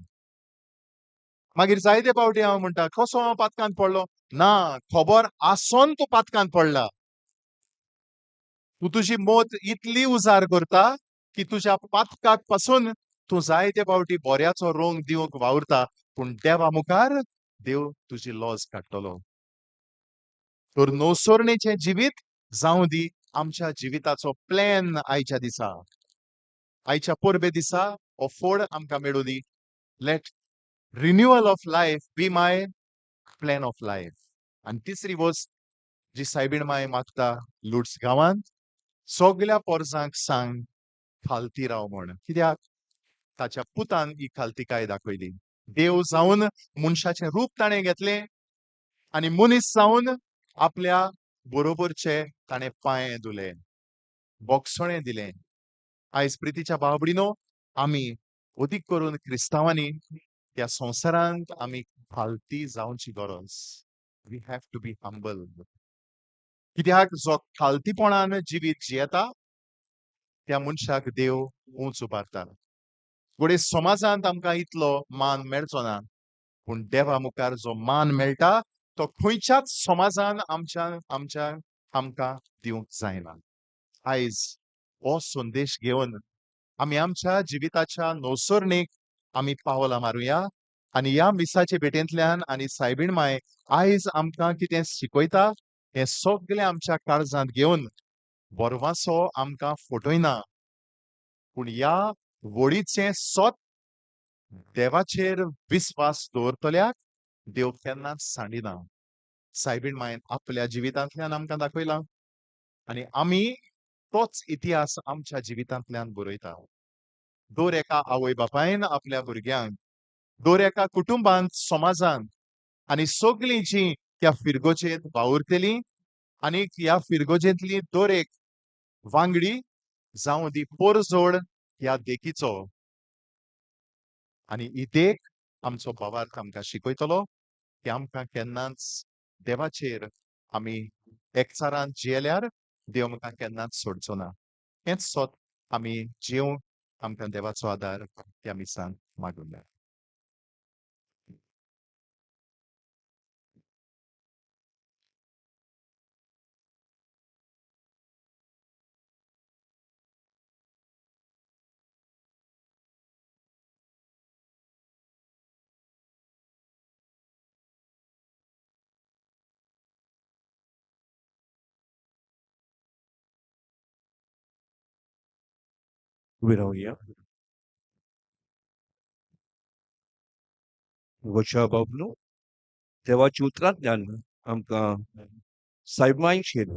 मागीर जायते फावटी हांव म्हणटा, कसो हांव पातकांत पडलो? ना, खबर आसोन तूं पातकांत पडला. तूं तुजी मत इतली उजार करता की तुज्या पातकाक पासून तूं जायते फावटी बऱ्याचो रंग दिवंक वावुरता, पूण देवा मुखार देव तुजी लॉज काडटलो. तर नवसरणेचें जिवीत जावं दी आमच्या जिविताचो प्लॅन आयच्या दिसा, आयच्या परबे दिसा हो फोड आमकां मेळूं दी. Let renewal of life be my plan of life. आनी तिसरी वस्त जी सायबीण माय मागता लुट्स गांवांत, सगल्या पोरसांक सांग खालती राव म्हण. कित्याक ताच्या पुतान ही खालतीकाय दाखयली. देव जावन मनशाचें रूप ताणें घेतलें आनी मनीस जावन आपल्या बरोबरचे ताणें पांय धुले, बोगसणें दिलें. आयज प्रितीच्या भाव भयणीनो, आमी अदीक करून क्रिस्तांवांनी त्या संवसारांत आमी खालती जावची गरज. We have to be humble. कित्याक जो खालतीपणान जिवीत जियेता त्या मनशाक देव उंच उबारता. घडये समाजांत आमकां इतलो मान मेळचो ना, पूण देवा मुखार जो मान मेळटा तो खंयच्याच समाजान आमच्या आमच्या आमकां दिवंक जायना. आयज हो संदेश घेवन आमी आमच्या जिविताच्या नवसरणेक आमी पावलां मारुया आनी ह्या मिसाचे भेटेंतल्यान आनी सायबीण माय आयज आमकां कितें शिकयता हें सगळें आमच्या काळजांत घेवन बरवासो आमकां फटयना, पूण ह्या वडीचें सत देवाचेर विस्वास दवरतल्याक देव केन्नाच सांडिना. सायबीण मायन आपल्या जिवितांतल्यान आमकां दाखयला आनी आमी तोच इतिहास आमच्या जिवितांतल्यान बरयता. दर एका आवय बापायन आपल्या भुरग्यांक, दर एका कुटुंबांत, समाजांत आनी सगळीं जीं त्या फिरगोजेंत वावुरतलीं आनी ह्या फिरगोजेंतली दर एक वांगडी जावं दी पोरजोड ह्या देखीचो. आनी ही देख आमचो भावार्थ आमकां शिकयतलो की आमकां केन्नाच देवाचेर आमी एकचारान जियेल्यार देव आमकां केन्नाच सोडचो ना. हेंच सत आमी जिवंक आमकां देवाचो आदार त्या मिसान मागुया. उबी रावया. वच्या बाबलो, देवाच्या उतरांतल्यान आमकां सायब मांयचेर,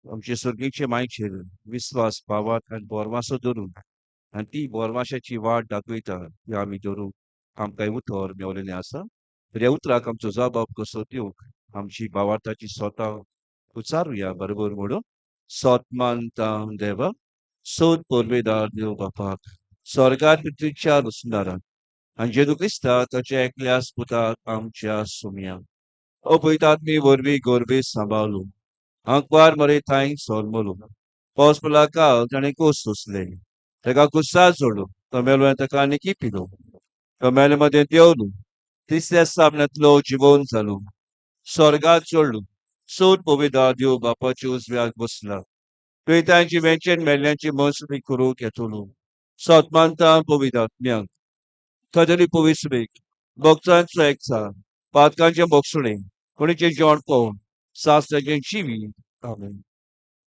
आमचे सर्गीचे मांयचेर विस्वास, भावात आनी बोरवासो धरून आनी ती बोरवाशाची वाट दाखयता ती आमी धरूंक आमकां उतर मेवलेलें आसा. तर ह्या उतराक आमचो जबाब कसो दिवंक आमची भावार्थाची स्वता उचारुया बरोबर म्हणून. सोत मानता देवा, सोद पोरवेदार देव बापाक, स्वर्गात पृथ्वीच्या रुसणाराक आनी जेजू क्रिस्ता ताच्या एकल्या पुताक आमच्या सुमया अपयतात्मी वरवीं गोरवे सांबाळू आंकवार मरे थांय सोलमलो पावस पडला काल ताणें कोस सोंसले, ताका कुसार जोडलो, तो मेलो आनी ताका आनी पिलो, तो मेले मदें देंवलो, तिसऱ्या सामन्यांतलो जिवोन जालो, स्वर्गात चडलो, सोद पवित्र देव बापाच्या उजव्याक बसला, तुवें वेंचेन मेल्ल्यांची मसुरी करूंक येतलो. सोत मानता पवित्र आत्म्याक, थजली पवित्रेक, भक्तांचो एकचार, पातकांचें भोगसणें, कोणीचें जेवण पळोवन सासणाचें जिवीत. आमेन.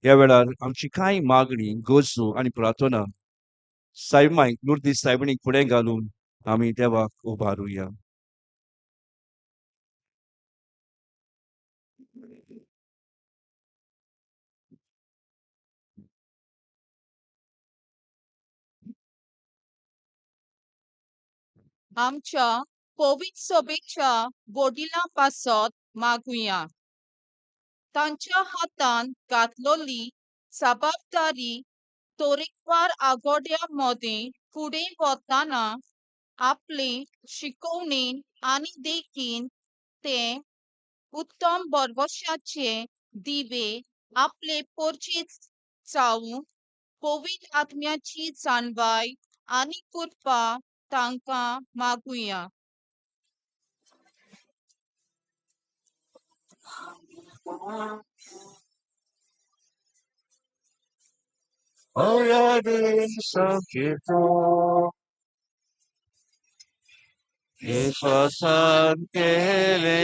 ह्या वेळार आमची कांय मागणी, गरजो आनी प्रार्थना सायब मांयक, लुर्दी सायबिणीक फुडें घालून आमी देवाक उबारुया. आमच्या पवित्र सभेच्या वडिलां पासत मागुया. तांच्या हातान घातलोली जबाबदारी तरेकवार आगोड्या मदें फुडें वतना आपले शिकोवणेन आनी देखीन ते उत्तम भरवशाचे दिवे आपले परचीत जावंक पवित्र आत्म्याची जाणवाय आनी कृपा तांकां मागुया. विश्वासान केले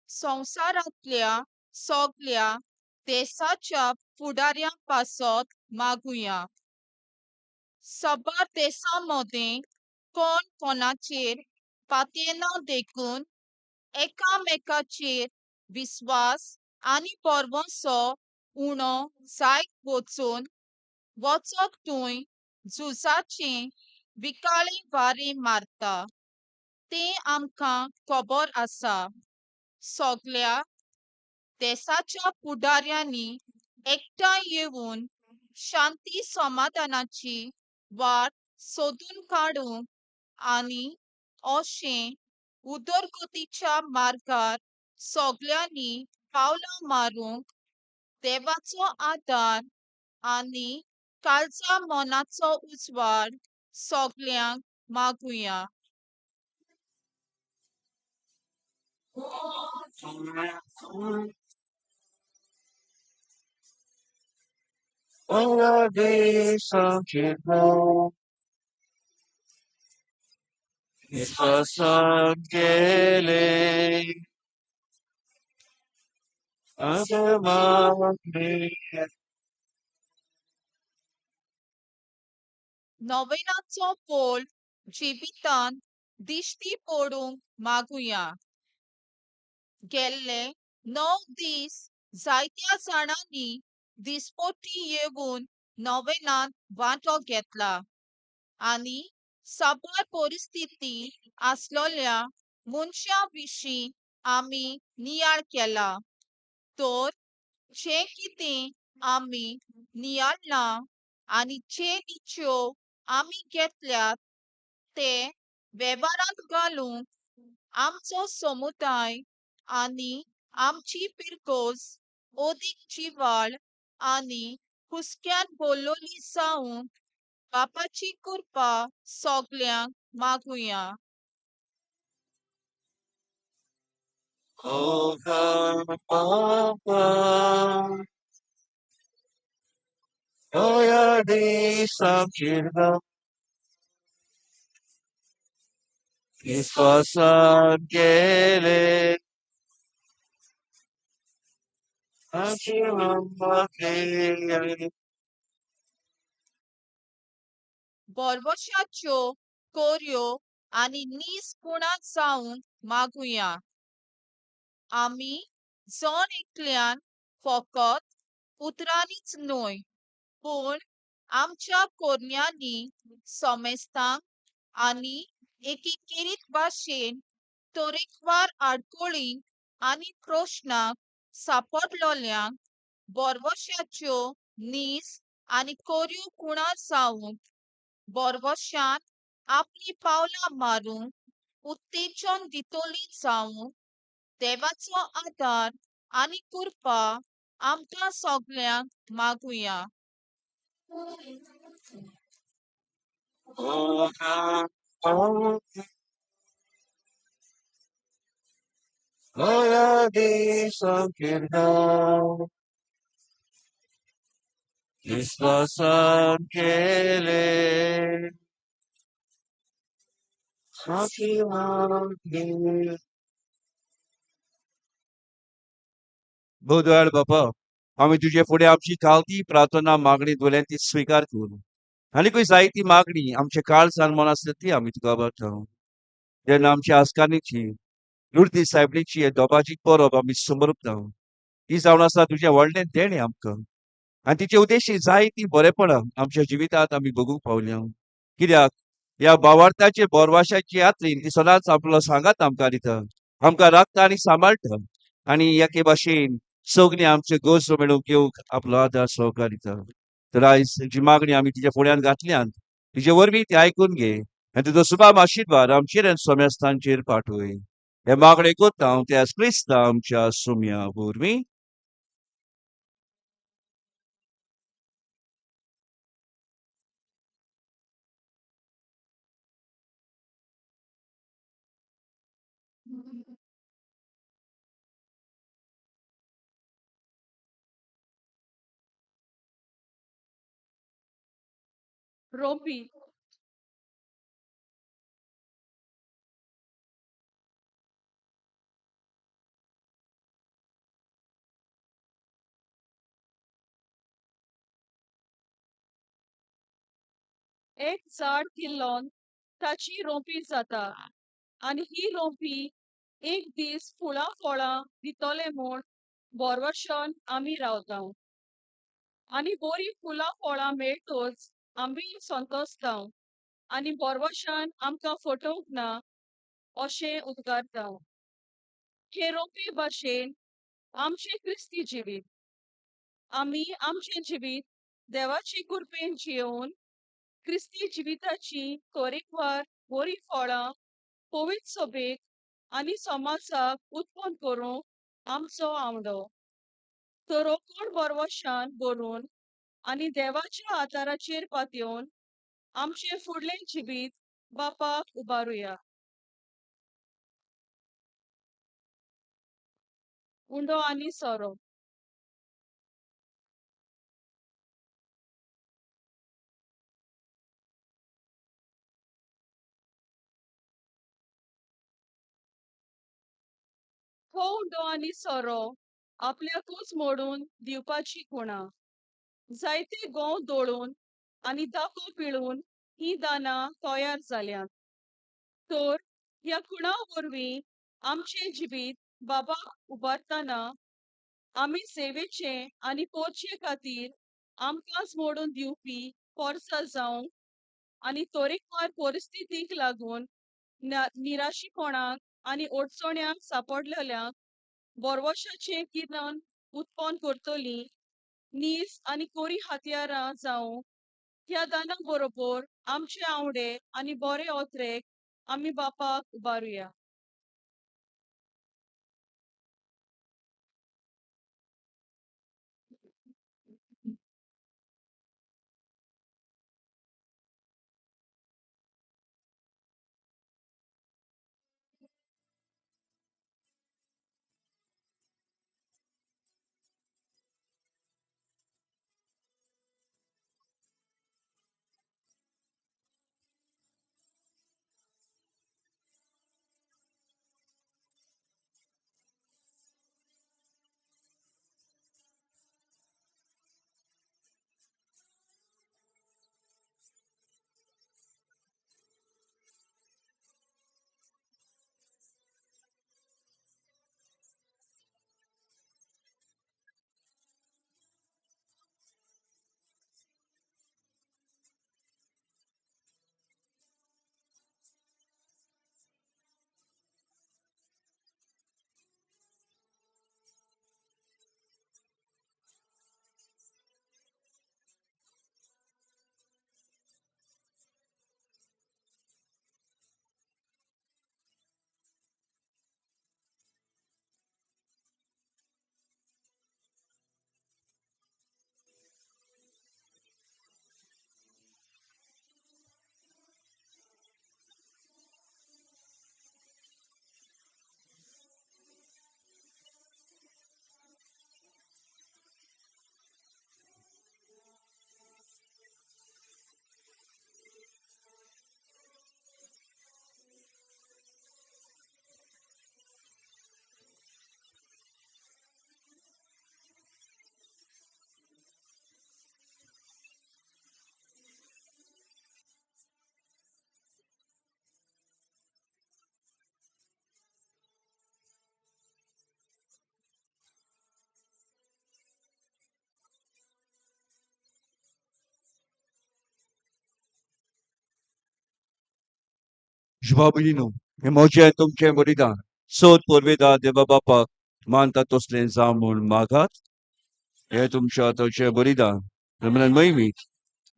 संवसारांतल्या सगल्या देशाच्या फुडाऱ्यां पासत मागुया. साबार देशां मदें कोण कोणाचेर पातयेना देखून एकामेकाचेर विस्वास आनी भरवंसो उणो जायत वचून वचत थंय झुजाचें विकाळें वारें मारता तें आमकां खबर आसा. सगल्या देशाच्या फुडाऱ्यांनी एकठांय येवन शांती समाधानाची वाट सोदून काडूंक आनी अशें उदरगतीच्या मार्गार सगल्यांनी पावलां मारूंक देवाचो आदार आनी काळजा मनाचो उजवाड सगल्यांक मागुया. विश्वासान केले नोवेनाचो पोल जिवितांत दिश्टी पडूंक मागुया. गेल्ले 9 दीस जायत्या जाणांनी दिसपटी येवन नोवेनांत वांटो घेतला आनी साबार परिस्थिती आसलोल्या मनशां विशीं आमी नियाळ केला. तर जें कितें आमी नियाळ्ळां आनी जे निश्चेव आमी घेतल्यात ते वेव्हारांत घालूंक आमचो समुदाय आनी आमची पिरकोज अदीक जिवाळ आनी हुस्क्यान भरलोली जावंक बापाची कृपा सगल्यांक मागुया. विश्वासान केले बोरवशाच्यो कोऱ्यो आनी नीस कुणा जावंक मागुया. आमी जण एकल्यान फकत उतरांनीच न्हय पूण आमच्या कोरण्यांनी समेस्तांक आनी एकीकृत भाशेन तरेकवार आडखळींक आनी प्रश्नांक सांपडलोल्यांक बोरवशाच्यो नीस आनी कोऱ्यो कुणा जावंक बोरवशान आपलीं पावलां मारूंक उत्तेजन दितली जावंक देवाचो आदार आनी कृपा आमकां सगल्यांक मागुया. विश्वासान केले भोव बापा, आमी तुजे फुडें आमची खालती प्रार्थना मागणी दवरल्या ती स्विकार करूं. आनीकूय जायती मागणी आमच्या काळजान मन आसता ती आमी तुका वता. जेन्ना आमच्या आसकानीची लुर्ती सायबणीची दोबाजी परब आमी समर्पता, ती जावन आसा तुजें व्हडलें देणें आमकां आनी तिचे उद्देशी जायती बरेपणां आमच्या जिवितांत आमी बघूंक पावल्या. कित्याक ह्या भावार्थाचे बोरवाशाची यात्रेन ती सदांच आपलो सांगात आमकां दिता, आमकां राखता आनी सांबाळटा आनी एके भाशेन सगळीं आमचे गरजो मेळूंक घेवंक आपलो आदार सहकार दिता. तर आयज जी मागणी आमी तिच्या फुड्यान घातल्यान तिजे वरवीं ती आयकून घे आनी तुजो सुभाव आशिर्वाद आमचेर आनी समेस्तांचेर पाठवय. हे मागणे करता हांव त्या क्रिस्ता आमच्या सुम्या वरवीं. रोपी एक झाड किल्लोन ताची रोंपी जाता आनी ही रोंपी एक दीस फुलां फळां दितले म्हूण बोरवशान आमी रावता आनी बरीं फुलां फळां मेळटच आमी संतोशता आनी बोरवशान आमकां फटोवंक ना अशें उद्गारता. हे रोंपे भाशेन आमचें क्रिस्ती जिवीत आमी आमचें जिवीत देवाचे कृपेन जियोवन क्रिस्ती जिविताची तरेकवार बरीं फळां पवित्र सभेक आनी समाजाक उत्पन्न करूंक आमचो आवडो. तर रोकड बोरवशान भरून आनी देवाच्या आदाराचेर पातयेवन आमचें फुडलें जिवीत बापाक उबारुया. उंडो आनी सोरो. हो उंडो आनी सोरो आपल्याकूच मोडून दिवपाची खुणा. जायते गोंव दळून आनी दाको पिळून हीं दानां तयार जाल्यांत. तर ह्या खुणा वरवीं आमचें जिवीत बाबाक उबारतना आमी सेवेचे आनी पोरचे खातीर आमकांच मोडून दिवपी पोरसां जावंक आनी तरेकवार परिस्थितीक लागून निराशीपणाक आनी अडचण्यांक सांपडलेल्यांक बोरवशाचें किरण उत्पन्न करतली नीस आनी कोरी हत्यारां जावं ह्या दानां बरोबर आमचे आवडे आनी बरे ओत्रेक आमी बापाक उबारुया. शुभाभयणीनो, हें म्हजें तुमचें बलिदान सोद पुर्वेदा देवा बापाक मानता तसलें जावं म्हूण मागात. हें तुमच्या हाताचें बलिदान रमणान महिमीत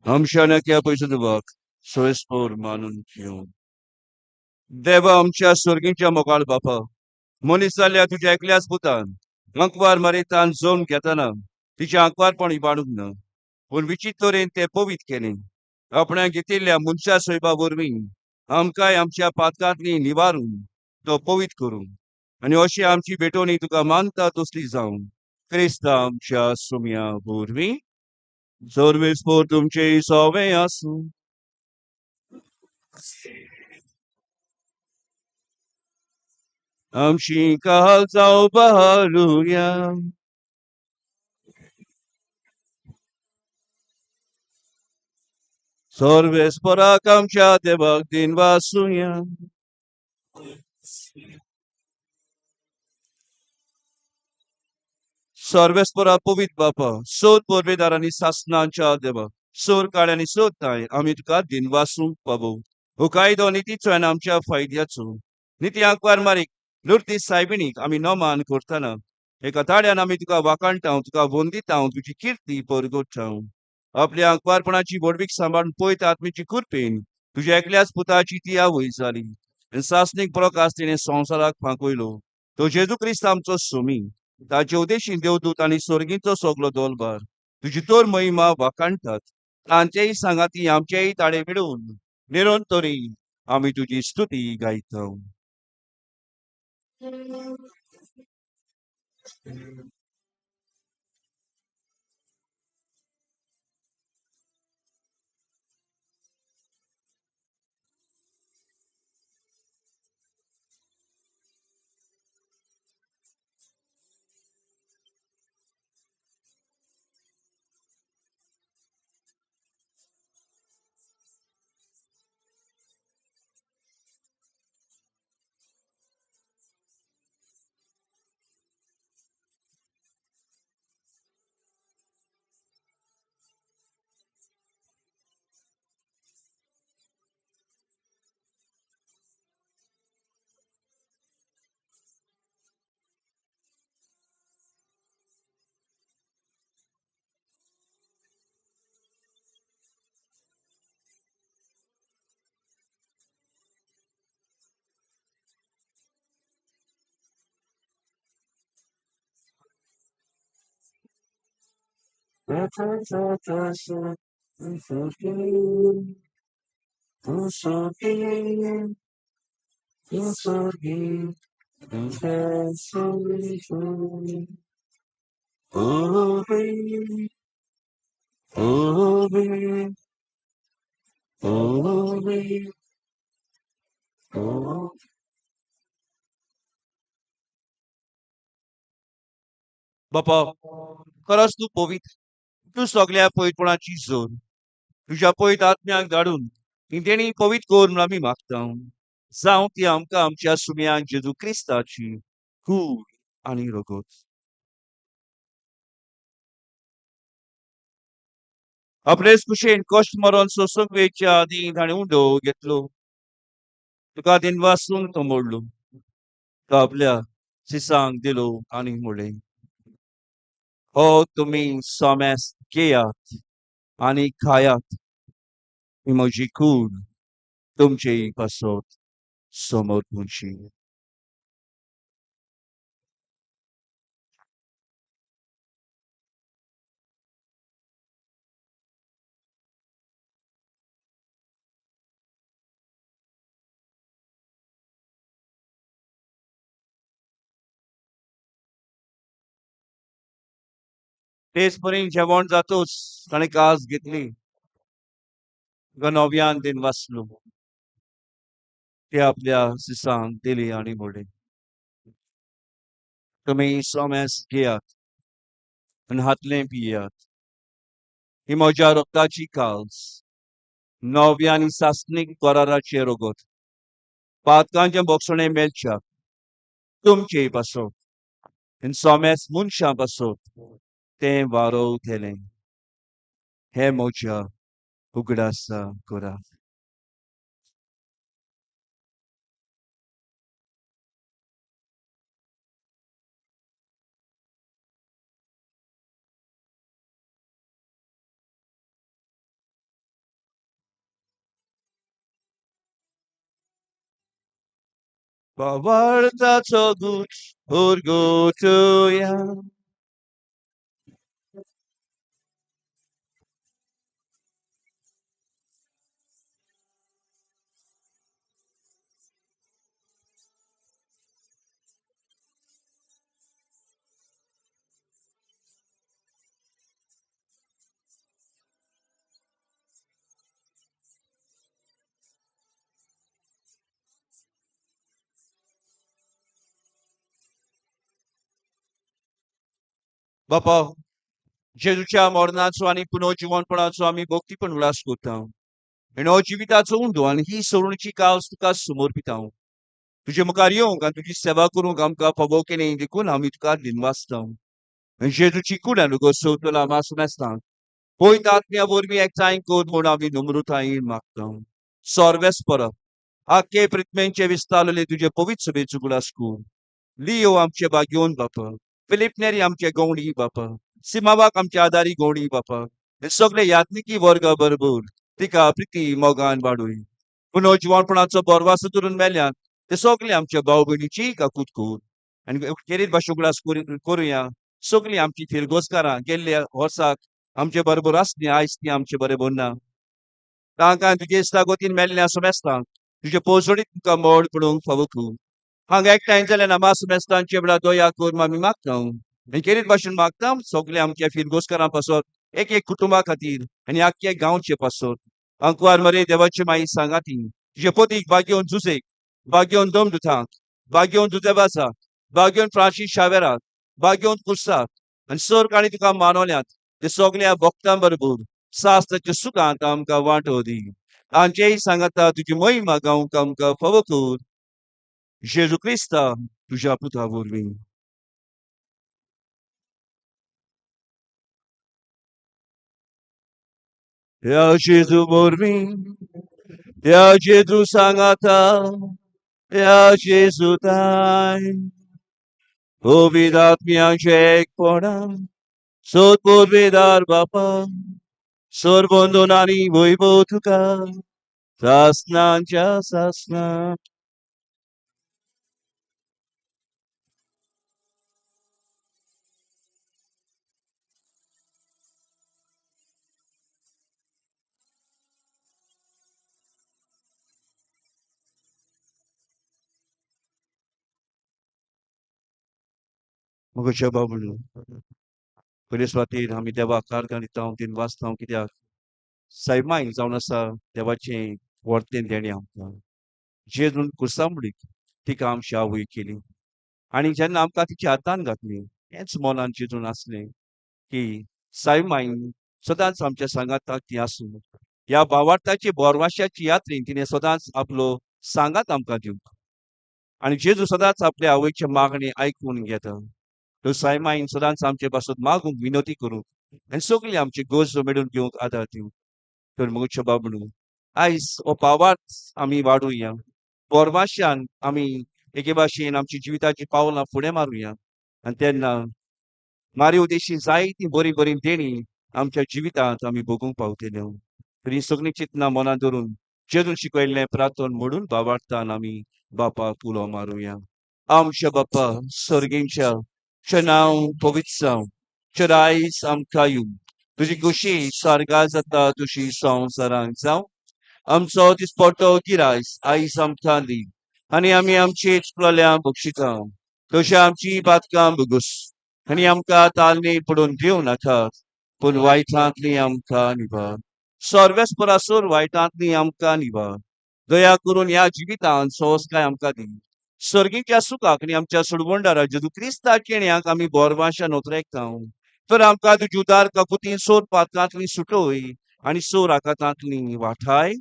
आमच्या नक्या पयसो दिवपाक सोयस्पोर मानून घेवं. देवा आमच्या स्वर्गीच्या मोगाळ बापा, मनीस जाल्ल्या तुज्या एकल्याच पुतान आंकवार मारेतान जोम घेतना तिचें आंकवारपण इबाडूंक ना, पूण विचित्र तरेन तें पवित्र केलें. आपणाक घेतिल्ल्या मनशा सोयबा वरवीं आमकांय आमच्या पातकांतली निवारून तो पवित्र करूं आनी अशी आमची भेटवणी तुका मानता तसली जावं क्रिस्ता आमच्या सुम्या वरवीं. सर्वेस्पोर तुमचे सोवे आसूं. आमची काल जावं बहारुया. सर्वेस्पराक आमच्या देवाक दिन वासुया. सर्वेस्परा पवित्र बापा, सोद पुर्वेदारांनी सासनांच्या देवा, सोर काळ्यांनी सोदताय आमी तुका दिन वासूंक पावो. हो कायदो नितीचो आनी आमच्या फायद्याचो. निती आंकवार मारीक लुर्ती सायबिणीक आमी नमान करतना एका ताळ्यान आमी तुका वाखाणटाव, तुका वंदिताव, तुजी किर्ती परगटाव. आपल्या आंकवारपणाची व्हडवीक सांबाळून पयत आत्मीची कृपेन तुज्या एकल्याच पुताची ती आवय जाली आनी सासणीक प्रकाश तिणें संवसाराक फांकयलो. तो जेजू क्रिस्त आमचो सुमी, ताचे उदेशीन देवदूत आनी स्वर्गींचो सगलो दोलबार तुजी तर महिमा वाखाणटात. तांचेय सांगाती आमचेय ताळे मेळून निरंतरी आमी तुजी स्तुती गायता. बापा, खरोच तूं पवित्र, तूं सगल्या पवित्रपणाची जोर. तुज्या पवित्र आत्म्याक धाडून ती तेणी पवित्र कर म्हूण आमी मागता. जावं ती आमकां आमच्या सुम्यान जेजू क्रिस्ताची कूड आनी रगत. आपलेच कुशेन कश्ट मरण सोंसूंक वेच्या आदीं ताणें उंडो घेतलो, तुका दिनवासून तो मोडलो, तो आपल्या सिसांक दिलो आनी म्हणलें, हो तुमी सोमेस घेयात आनी खायात, ही म्हजी कूड तुमचे पासत समर्पूची. तेच परी जेवण जातूच ताणें कास घेतली, नव्यान दिन वाचलो, ते आपल्या सिसांक दिली आनी म्हणलें, तुमी सोमेस घेयात आनी हातलें पियात, ही म्हज्या रक्ताची काल्स, नव्या आनी सासणीक कराराचें रगत, पातकांचें बोगसणें मेळच्याक तुमचे पासत आनी सोमेस मनशां पासत तें वारोवतलें. हें म्हज्या उगडासा करात. भावार्थाचो गुट उरगोटया. बापा, जेजूच्या मरणाचो आनी पुनर्जिवनपणाचो आमी भक्तीपण उलास करता आनी हो जिविताचो उंडो आनी ही सरुणीची कावस तुका समर्पिता. तुजे मुखार येवंक आनी तुजी सेवा करूंक आमकां फावो केली देखून आमी तुका दिनवासता. आनी जेजूची कूड आनी सोदतलो आमी मेस्ता पयत आत्म्या वरवीं एकठांय कर म्हूण आमी नम्रतायेन मागता. सर्वेस परब आख्खे प्रितमेंचे विस्तारलेले तुजे पवित्र सभेचो उगडास कर. लियो आमचे भाग्योन बापा, फिलीप नेरी आमचे गवणी बापा, सिमावाक आमचे आदारी गवणी बापा, हे सगळे यात्निकी वर्ग बरोबर तिका प्रिती मोगान वाडूय. पुनर्जिवनपणाचो बरवासो धरून मेल्यान ते सगळे आमच्या भाव भयणीची काकूत कर आनी खेरीत भाशे उगडास करुया. सगळीं आमची फिरगोजकारां गेल्ल्या वर्साक आमचे बरोबर आसली, आयज ती आमचे बरोबर ना. तांकां तुजे इस्ता गोतीन मेल्लें समजता तुजे पोजडीत तुमकां मोड पडूंक फावो कर. हांगा एकठांय जाल्यार ना मेस्तांचे वेळार दया कर आमी मागता. आनी खेरीत भाशेन मागता सगळे आमच्या फिरगोजकारां पासत, एक एक कुटुंबा खातीर आनी आख्खे गांवचे पासत. अंकवार मरे देवाची माई सांगाती तुजे पोतीक भाग्योन जुजेक, भाग्योन दमदुतांक, भाग्योन जुजेवासाक, भाग्योन फ्रांसीस शावेराक, भाग्योन कुर्साक आनी सर काणी तुका मानवल्यात ते सगळ्या भक्तां बरोबर शास्त्राच्या सुखांत आमकां वांटो दी. आमचेय सांगाता तुजी महिमा गावंक आमकां फावो कर. जेजू क्रिस्ता तुज्या पुता वरवीं. ह्या जेजू वरवीं, ह्या जेजू सांगाता, ह्या जेजू ताय पवित्र आत्म्याचें एकपणान सोदपुरवेदार बापा, सर्वंदन आनी वैभव तुका सासनांच्या सासना. म्हज्या बाबून पयले सुवातेर आमी देवाक कारगां दिता, दिनवासता, कित्याक सायमाय जावन आसा देवाचें वर्तें देणें आमकां. जेजून कुर्सामुडीक तिका आमची आवय केली आनी जेन्ना आमकां तिच्या हातान घातली, हेंच मनान जेजून आसलें की सायमाईन सदांच आमच्या सांगाताक ती आसूं. ह्या भावार्थाची बोरवाशाची यात्रेन तिणें सदांच आपलो सांगात आमकां दिवंक आनी जेजू सदांच आपल्या आवयचे मागणी आयकून घेता. तर सायमाईन सदांच आमचे पासत मागूंक, विनवती करूंक आनी सगळी आमची गरजो मेळून घेवंक आदार दिवंक. तर म्हज्या बाबणू, आयज हो भावार्थ आमी वाडुया, बोरवाशान आमी एके भाशेन आमची जिविताची पावलां फुडें मारुया आनी तेन्ना मारी उदेशी जायतीं बरीं बरीं देणीं आमच्या जिवितांत आमी भोगूंक पावतले. तर हीं सगळीं चिंतनां मनांत धरून जेजून शिकयल्लें प्रार्थन म्हणून भावार्थान आमी बापाक उलो मारुया. आमच्या बापा सर्गींच्या, तुजें नांव पवित्र जावं, तुजें रायज आमकां येवं, तुजी खुशी सार्गा जाता तुजी संवसारांत जावं. आमचो दिसपट्टो गिरायस आयज आमकां दी आनी आमी आमची चुकलेल्या बक्षिता तशी आमची बातकां भोगोस आनी आमकां तालनी पडून दिवं नाका, पूण वायटांतली आमकां निभार. सर्वेस्परासूर वायटांतली आमकां निभार. दया करून ह्या जिवितांत सोंसकाय आमकां दी. सर्गीच्या सुखाक आनी आमच्या सोडवणदारा जेजू क्रिस्ताच्या येण्याक आमी बोरवाशान ओतरेकता. तर आमकां तुजी उदार काकुतीन सोर पातकांतली सुटोय आनी सोर आकातांतली वाठाय.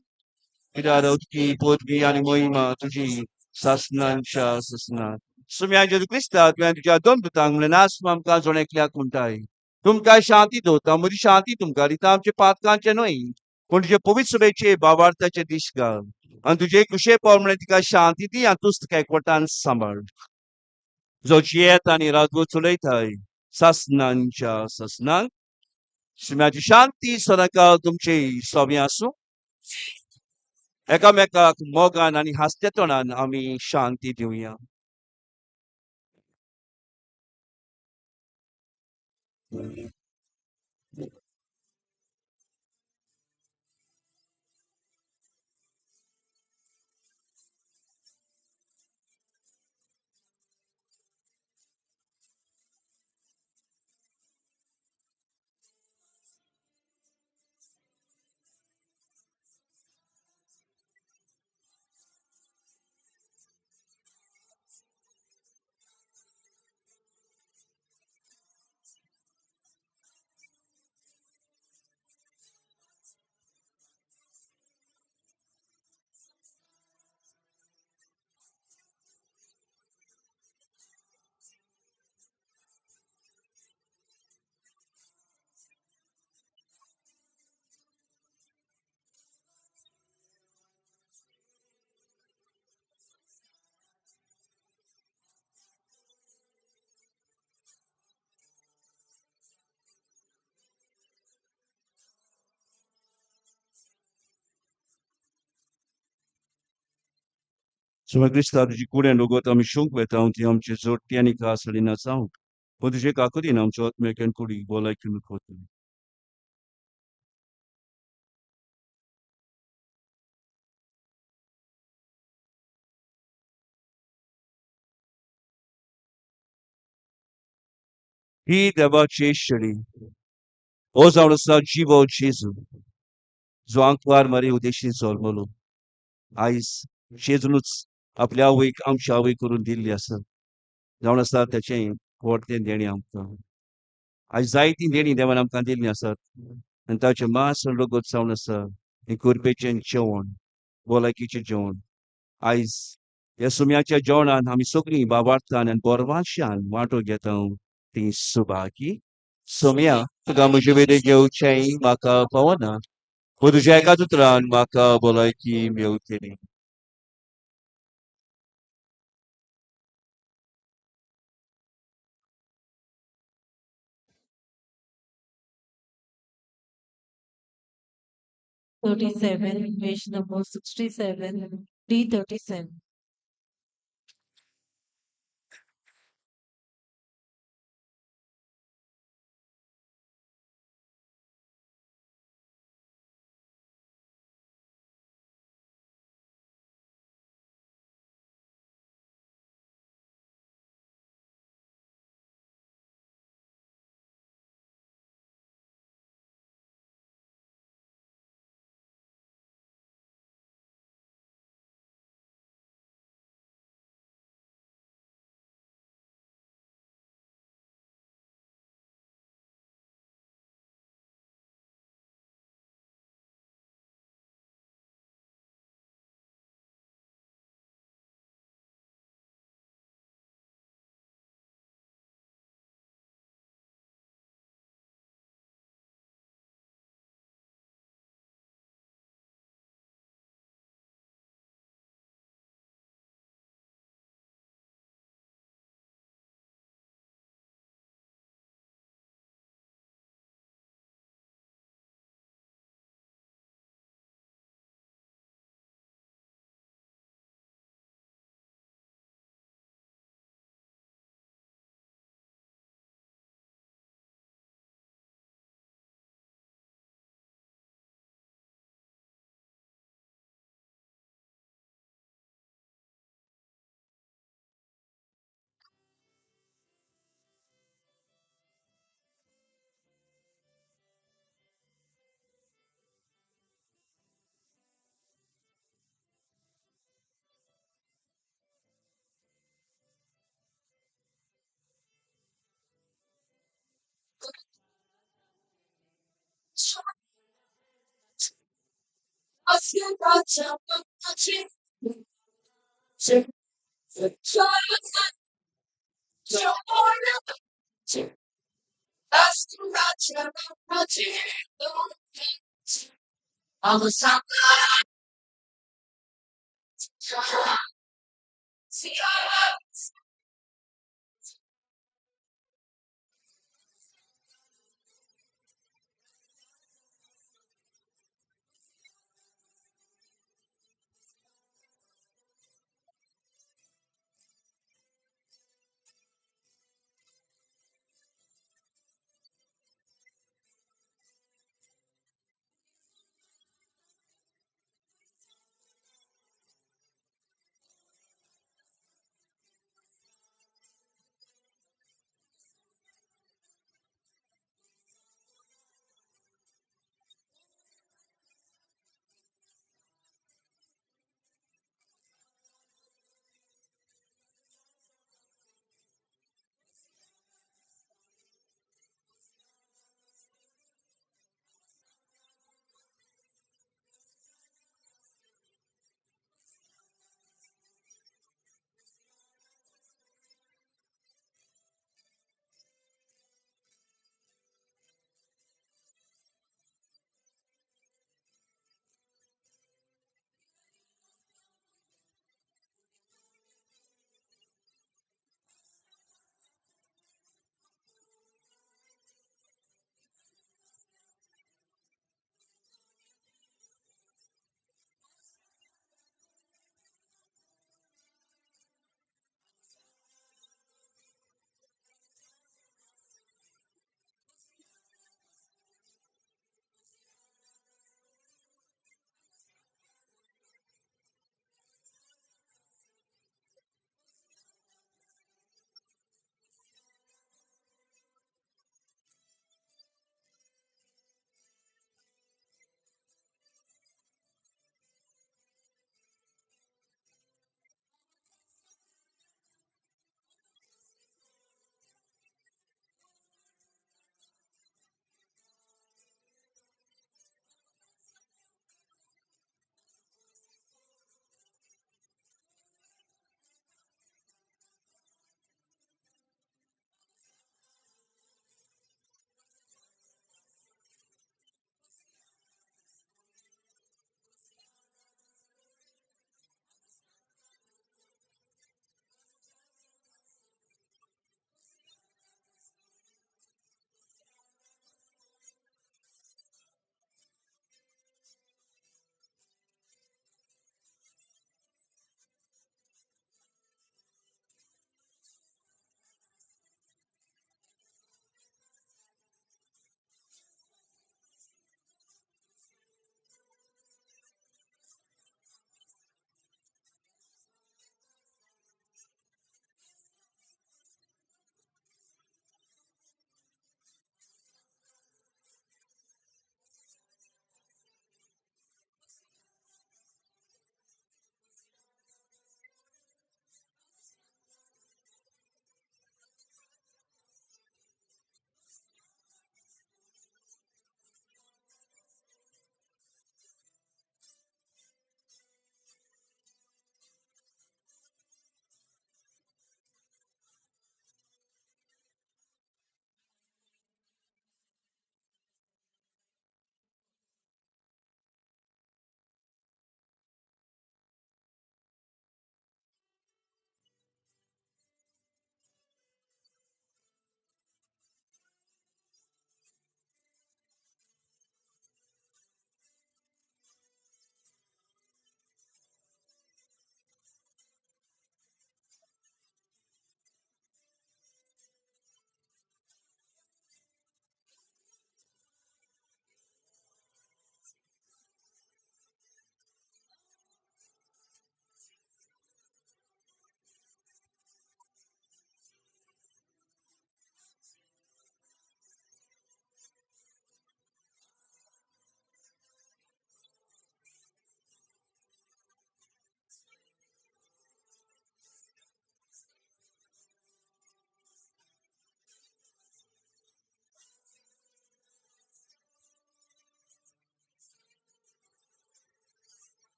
कित्याक उदकी पदवी आनी महिमा तुजी सासनांच्या सासनां. सुम्या जेजू क्रिस्ता, तुवें तुज्या दोन दुतांक म्हणलें, नास आमकां जण एकल्याक म्हणटाय, तुमकां शांती दवरता, म्हजी शांती तुमकां दिता, आमचे पातकांचे न्हय पूण तुजे पवित्र सभेचे भावार्थाचे दीस घाल आनी तुजे कुशे पावल म्हणल्यार तिका शांती दी आनी तूच तिका एकवटान सांबाळ, जो जियेत आनी राजवट चलयताय सासनांच्या सासनांक. शिम्याची शांती सदांकाळ तुमची सवी आसूं. एकामेकाक मोगान आनी हांसत्या तोंडान आमी शांती दिवया. सुम्या क्रिस्ता तुजी कुडें रगत आमी शूंक वेता ती आमची जोडटी आनी खास हाडिना जावंक, पूण तुजे काकुतीन आमच्या आत्म्याक कुडीक भलायकी मेळटली. ही देवाची शरी हो जावन आसा जिवो जेजू, जो आंकवार मारी उदेशी जल्मलो. आयज जेजूनच आपल्या आवयक आमची आवय करून दिल्ली आसा, जावन आसा तेचें व्हडलें देणें आमकां. आयज जायतीं देणीं देवान आमकां दिल्लीं आसात आनी ताचें मांस आनी रगत जावन आसा हें कृपेचें जेवण, भलायकीचें जेवण. आयज ह्या सुम्याच्या जेवणान आमी सगळीं बाबार्थान आनी बरवाशान वांटो घेता ती सुभागी. सोम्या, तुका म्हजे वेलें घेवचें म्हाका पावना, पूण तुज्या एकाच उतरान म्हाका भलायकी मेवतली. 37, page number 67, D37.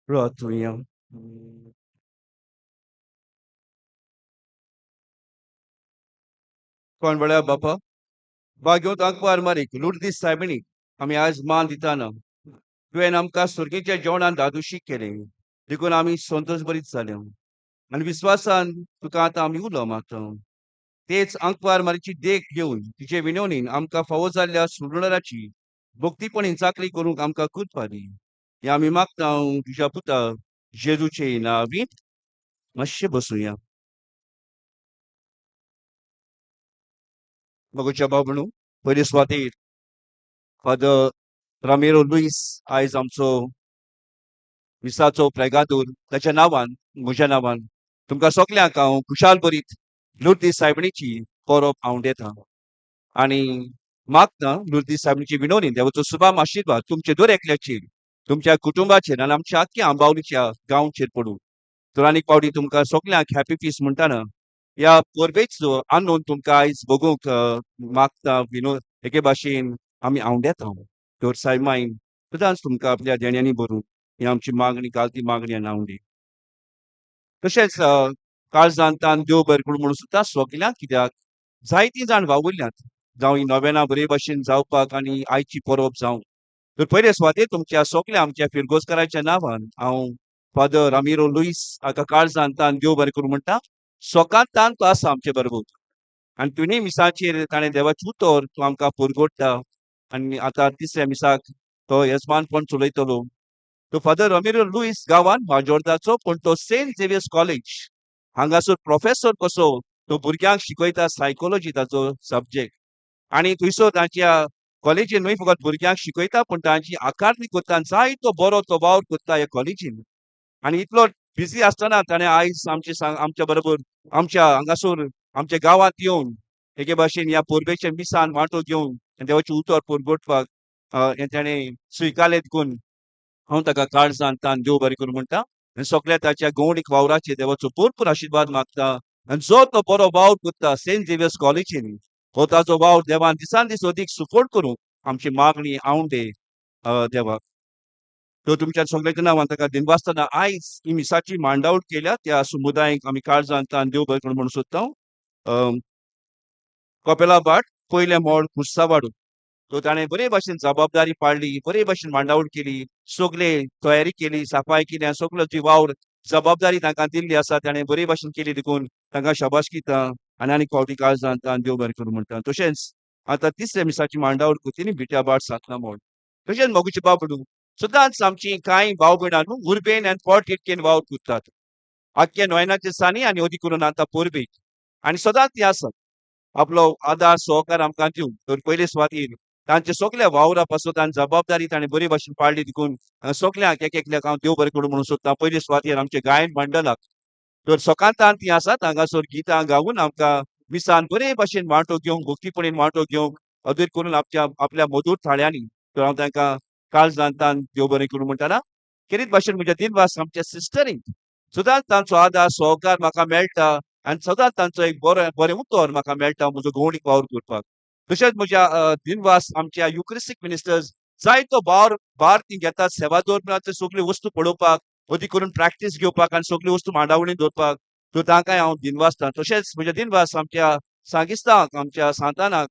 प्रार्थुया. कोण वेळा बापा भाग्योत आंकवार मारीक लुर्दी सायबिणीक आमी आयज मान दिताना तुवें आमकां सुर्गीच्या जेवणान दादोशी केलें देखून आमी संतोश बरीत जाले आनी विस्वासान तुका आतां आमी उलो मारता. तेच आंकवार मारीची देख घेवन तिचे विनवणीन आमकां फावो जाल्ल्या सुरणाची भक्तीपणी चाकरी करूंक आमकां कृपा दी. हें आमी मागता तुज्या पुता जेजूचे नांवीन. मातशें बसुया. मगोच्या बाबणू पयले सुवातेर फादर रामेरो लुईस आयज आमचो मिसाचो प्रेगादोर, ताच्या नांवान म्हज्या नांवान तुमकां सगल्यांक हांव खुशाल बरीत लुर्दी सायबणीची परब हांव आनी मागता लुर्दी सायबणीची विनवणी देवाचो सुभाम आशिर्वाद तुमचे दर एकल्याचेर, तुमच्या कुटुंबाचेर आनी आमच्या आख्ख्या आंबावलीच्या गांवचेर पडूं. तर आनीक फावटी तुमकां सगल्यांक हॅपी फीस म्हणटाना ह्या परबेचो आनंद तुमकां आयज भोगूंक मागता विनोद एके भाशेन आमी आंवडेता. तर सायमायन सदांच तुमकां आपल्या देण्यांनी भरून ही आमची मागणी कालती मागणी आनी आंवडे. तशेंच काळजान तान देव बरें करूं म्हणून सुद्दां सगल्यांक, कित्याक जायतीं जाण वावुरल्यात जावं ही नोवेनां बरे भाशेन जावपाक आनी आयची परब जावं. तर पयले सुवातेर तुमच्या सगल्या आमच्या फिरगोजकाराच्या नांवान हांव फादर रामिरो लुईस हाका काळजान तान देव बरें करूं म्हणटा. सकाळ तान तो आसा आमचे बरोबर आनी तिनूय मिसाचेर ताणें देवाचें उतर तो आमकां पुरगोडटा आनी आतां तिसऱ्या मिसाक तो येजमानपण चलयतलो. तो फादर रमिरो लुईस गांवान माजोर्दाचो, पूण तो सेंट झेवियर्स कॉलेज हांगासर प्रोफेसर कसो तो भुरग्यांक शिकयता सायकोलॉजी ताचो सब्जेक्ट. आनी थंयसर तांच्या कॉलेजीन न्हय फकत भुरग्यांक शिकयता पूण तांची आकारणी करता, जायतो बरो तो वावर करता ह्या कॉलेजीन. आनी इतलो बिजी आसतना ताणें आयज आमचे आमच्या बरोबर आमच्या हांगासर आमच्या गांवांत येवन एके भाशेन ह्या परबेच्या मिसान वांटो घेवन देवाचें उतर परगटपाक हें ताणें स्विकारलें देखून हांव ताका काळजान तान देव बरें करूं म्हणटा. आनी सगल्या ताच्या गवणीक वावराचेर देवाचो भरपूर आशिर्वाद मागता. आनी जो तो बरो वावर करता सेंट झेवियर्स कॉलेजीन हो ताचो वावर देवान दिसान दीस अदीक सपोर्ट करूंक आमची मागणी आंवडे देवाक. तो तुमच्या सगळ्याच्या नांवान ताका दिनवासतना आयज ही मिसाची मांडावळ केल्या त्या समुदायांक आमी काळजान तान देव बरें करूं म्हणून सोदता. कपेला बाट पयलें मोड कुर्सावाडो तो ताणें बरे भाशेन जबाबदारी पाडली, बरे भाशेन मांडावळ केली, सगळे तयारी केली, सफाय केली आनी सगळो जी वावर जबाबदारी तांकां दिल्ली आसा ताणें बरे भाशेन केली देखून तांकां शाबासकी दिता आनी आनीक फावटी काळजान तान देव बरें करूं म्हणटा. तशेंच आतां तिसऱ्या मिसाची मांडावळ कोतिनी बिट्या बाट सातना मोड. तशेंच मोगूचे बाबडू सदांच आमची कांय भाव भयणां न्हू उर्बेन आनी पोट तिटकेन वावर करतात आख्ख्या नोयनाचे दिसांनी आनी अदीक करून आतां परबेक आनी सदांच ती आसात आपलो आदार सहकार आमकां दिवंक. तर पयले सुवातेर तांचे सगल्या वावरा पासत आनी जबाबदारी ताणें बरे भाशेन पाडली देखून सगल्यांक एक एकल्याक हांव देव बरें करूं म्हणून सोदता. पयले सुवातेर आमचे गायन मंडळाक तर सकाळतान ती आसात हांगासर गितां गावन आमकां मिसान बरे भाशेन वांटो घेवंक भक्तीपणेन वांटो घेवंक अदीक करून आपल्या आपल्या मधूर थाळ्यांनी तर हांव तांकां काळजान तान देव बरें करूं म्हणटाना. खेरीत भाशेन म्हज्या दिनवास आमच्या सिस्टरींक सदांच तांचो आदार सहकार म्हाका मेळटा आनी सदांच तांचो एक बरो बरें उतर म्हाका मेळटा म्हजो गवणीक वावर करपाक. तशेंच म्हज्या दिनवास आमच्या युक्रिस्टीक मिनिस्टर्स जायतो भार भार ती घेतात सेवा दवरपाक सगल्यो वस्तू पळोवपाक अदीक करून प्रॅक्टीस घेवपाक आनी सगल्यो वस्तू मांडावळीन दवरपाक तर तांकांय हांव दिनवासता. तशेंच म्हज्या दिनवास आमच्या सांगिस्तांक आमच्या सांतानाक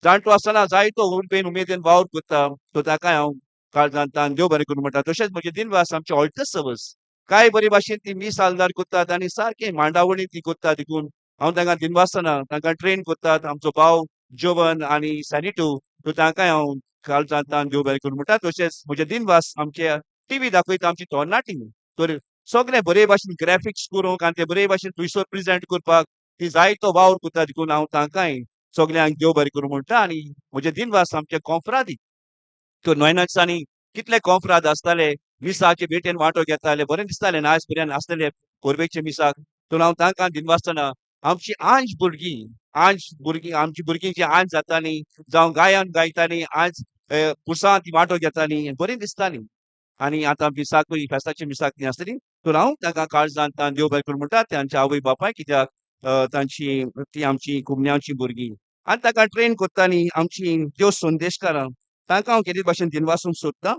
जाणटो आसतना जायतो उर्बेन उमेदीन वावर करता तर तांकांय हांव काळजान तान देव बरें करूं म्हणटा. तशेंच म्हजे दिनवास आमचे ऑल्टर सर्वस कांय बरे भाशेन ती मीस आल्दार करतात आनी सारकें मांडावळी ती करतात देखून हांव तांकां दिनवासतना तांकां ट्रेन करतात आमचो भाव जोवन आनी सॅनिटो तर तांकांय हांव काळजान तान देव बरें करूं म्हणटा. तशेंच म्हजे दिनवास आमच्या टिवी दाखयता आमची तरणाटी तर सगळे बरे भाशेन ग्राफिक्स करूंक आनी ते बरे भाशेन थंयसर प्रेजेंट करपाक ती जायतो वावर करता देखून हांव तांकांय सगल्यांक देव बरें करूं म्हणटा. आनी म्हजे दिनवास आमचे कोंफ्रादी तर नोयना दिसांनी कितले कोंफ्राद आसताले मिसाचे भेटेन वांटो घेताले बरें दिसतालें आयज पर्यंत आसतले परबेचे मिसाक तर हांव तांकां दिनवासतना आमची आंज भुरगीं आंज भुरगीं आमची भुरगीं जी आंज जातालीं जावं गायन गायतालीं आज पुरसांत ती वांटो घेतालीं बरीं दिसतालीं. आनी आतां मिसाकूय फेस्ताच्या मिसाक ती आसतली तर हांव तांकां काळजान तान देव बरें करूं म्हणटा तांच्या आवय बापाय कित्याक तांची ती आमची कुमण्यांची भुरगीं आनी तांकां ट्रेन करतालीं आमची त्यो संदेशकारां तांकां हांव केदी भाशेन दिनवासूंक सोदतां.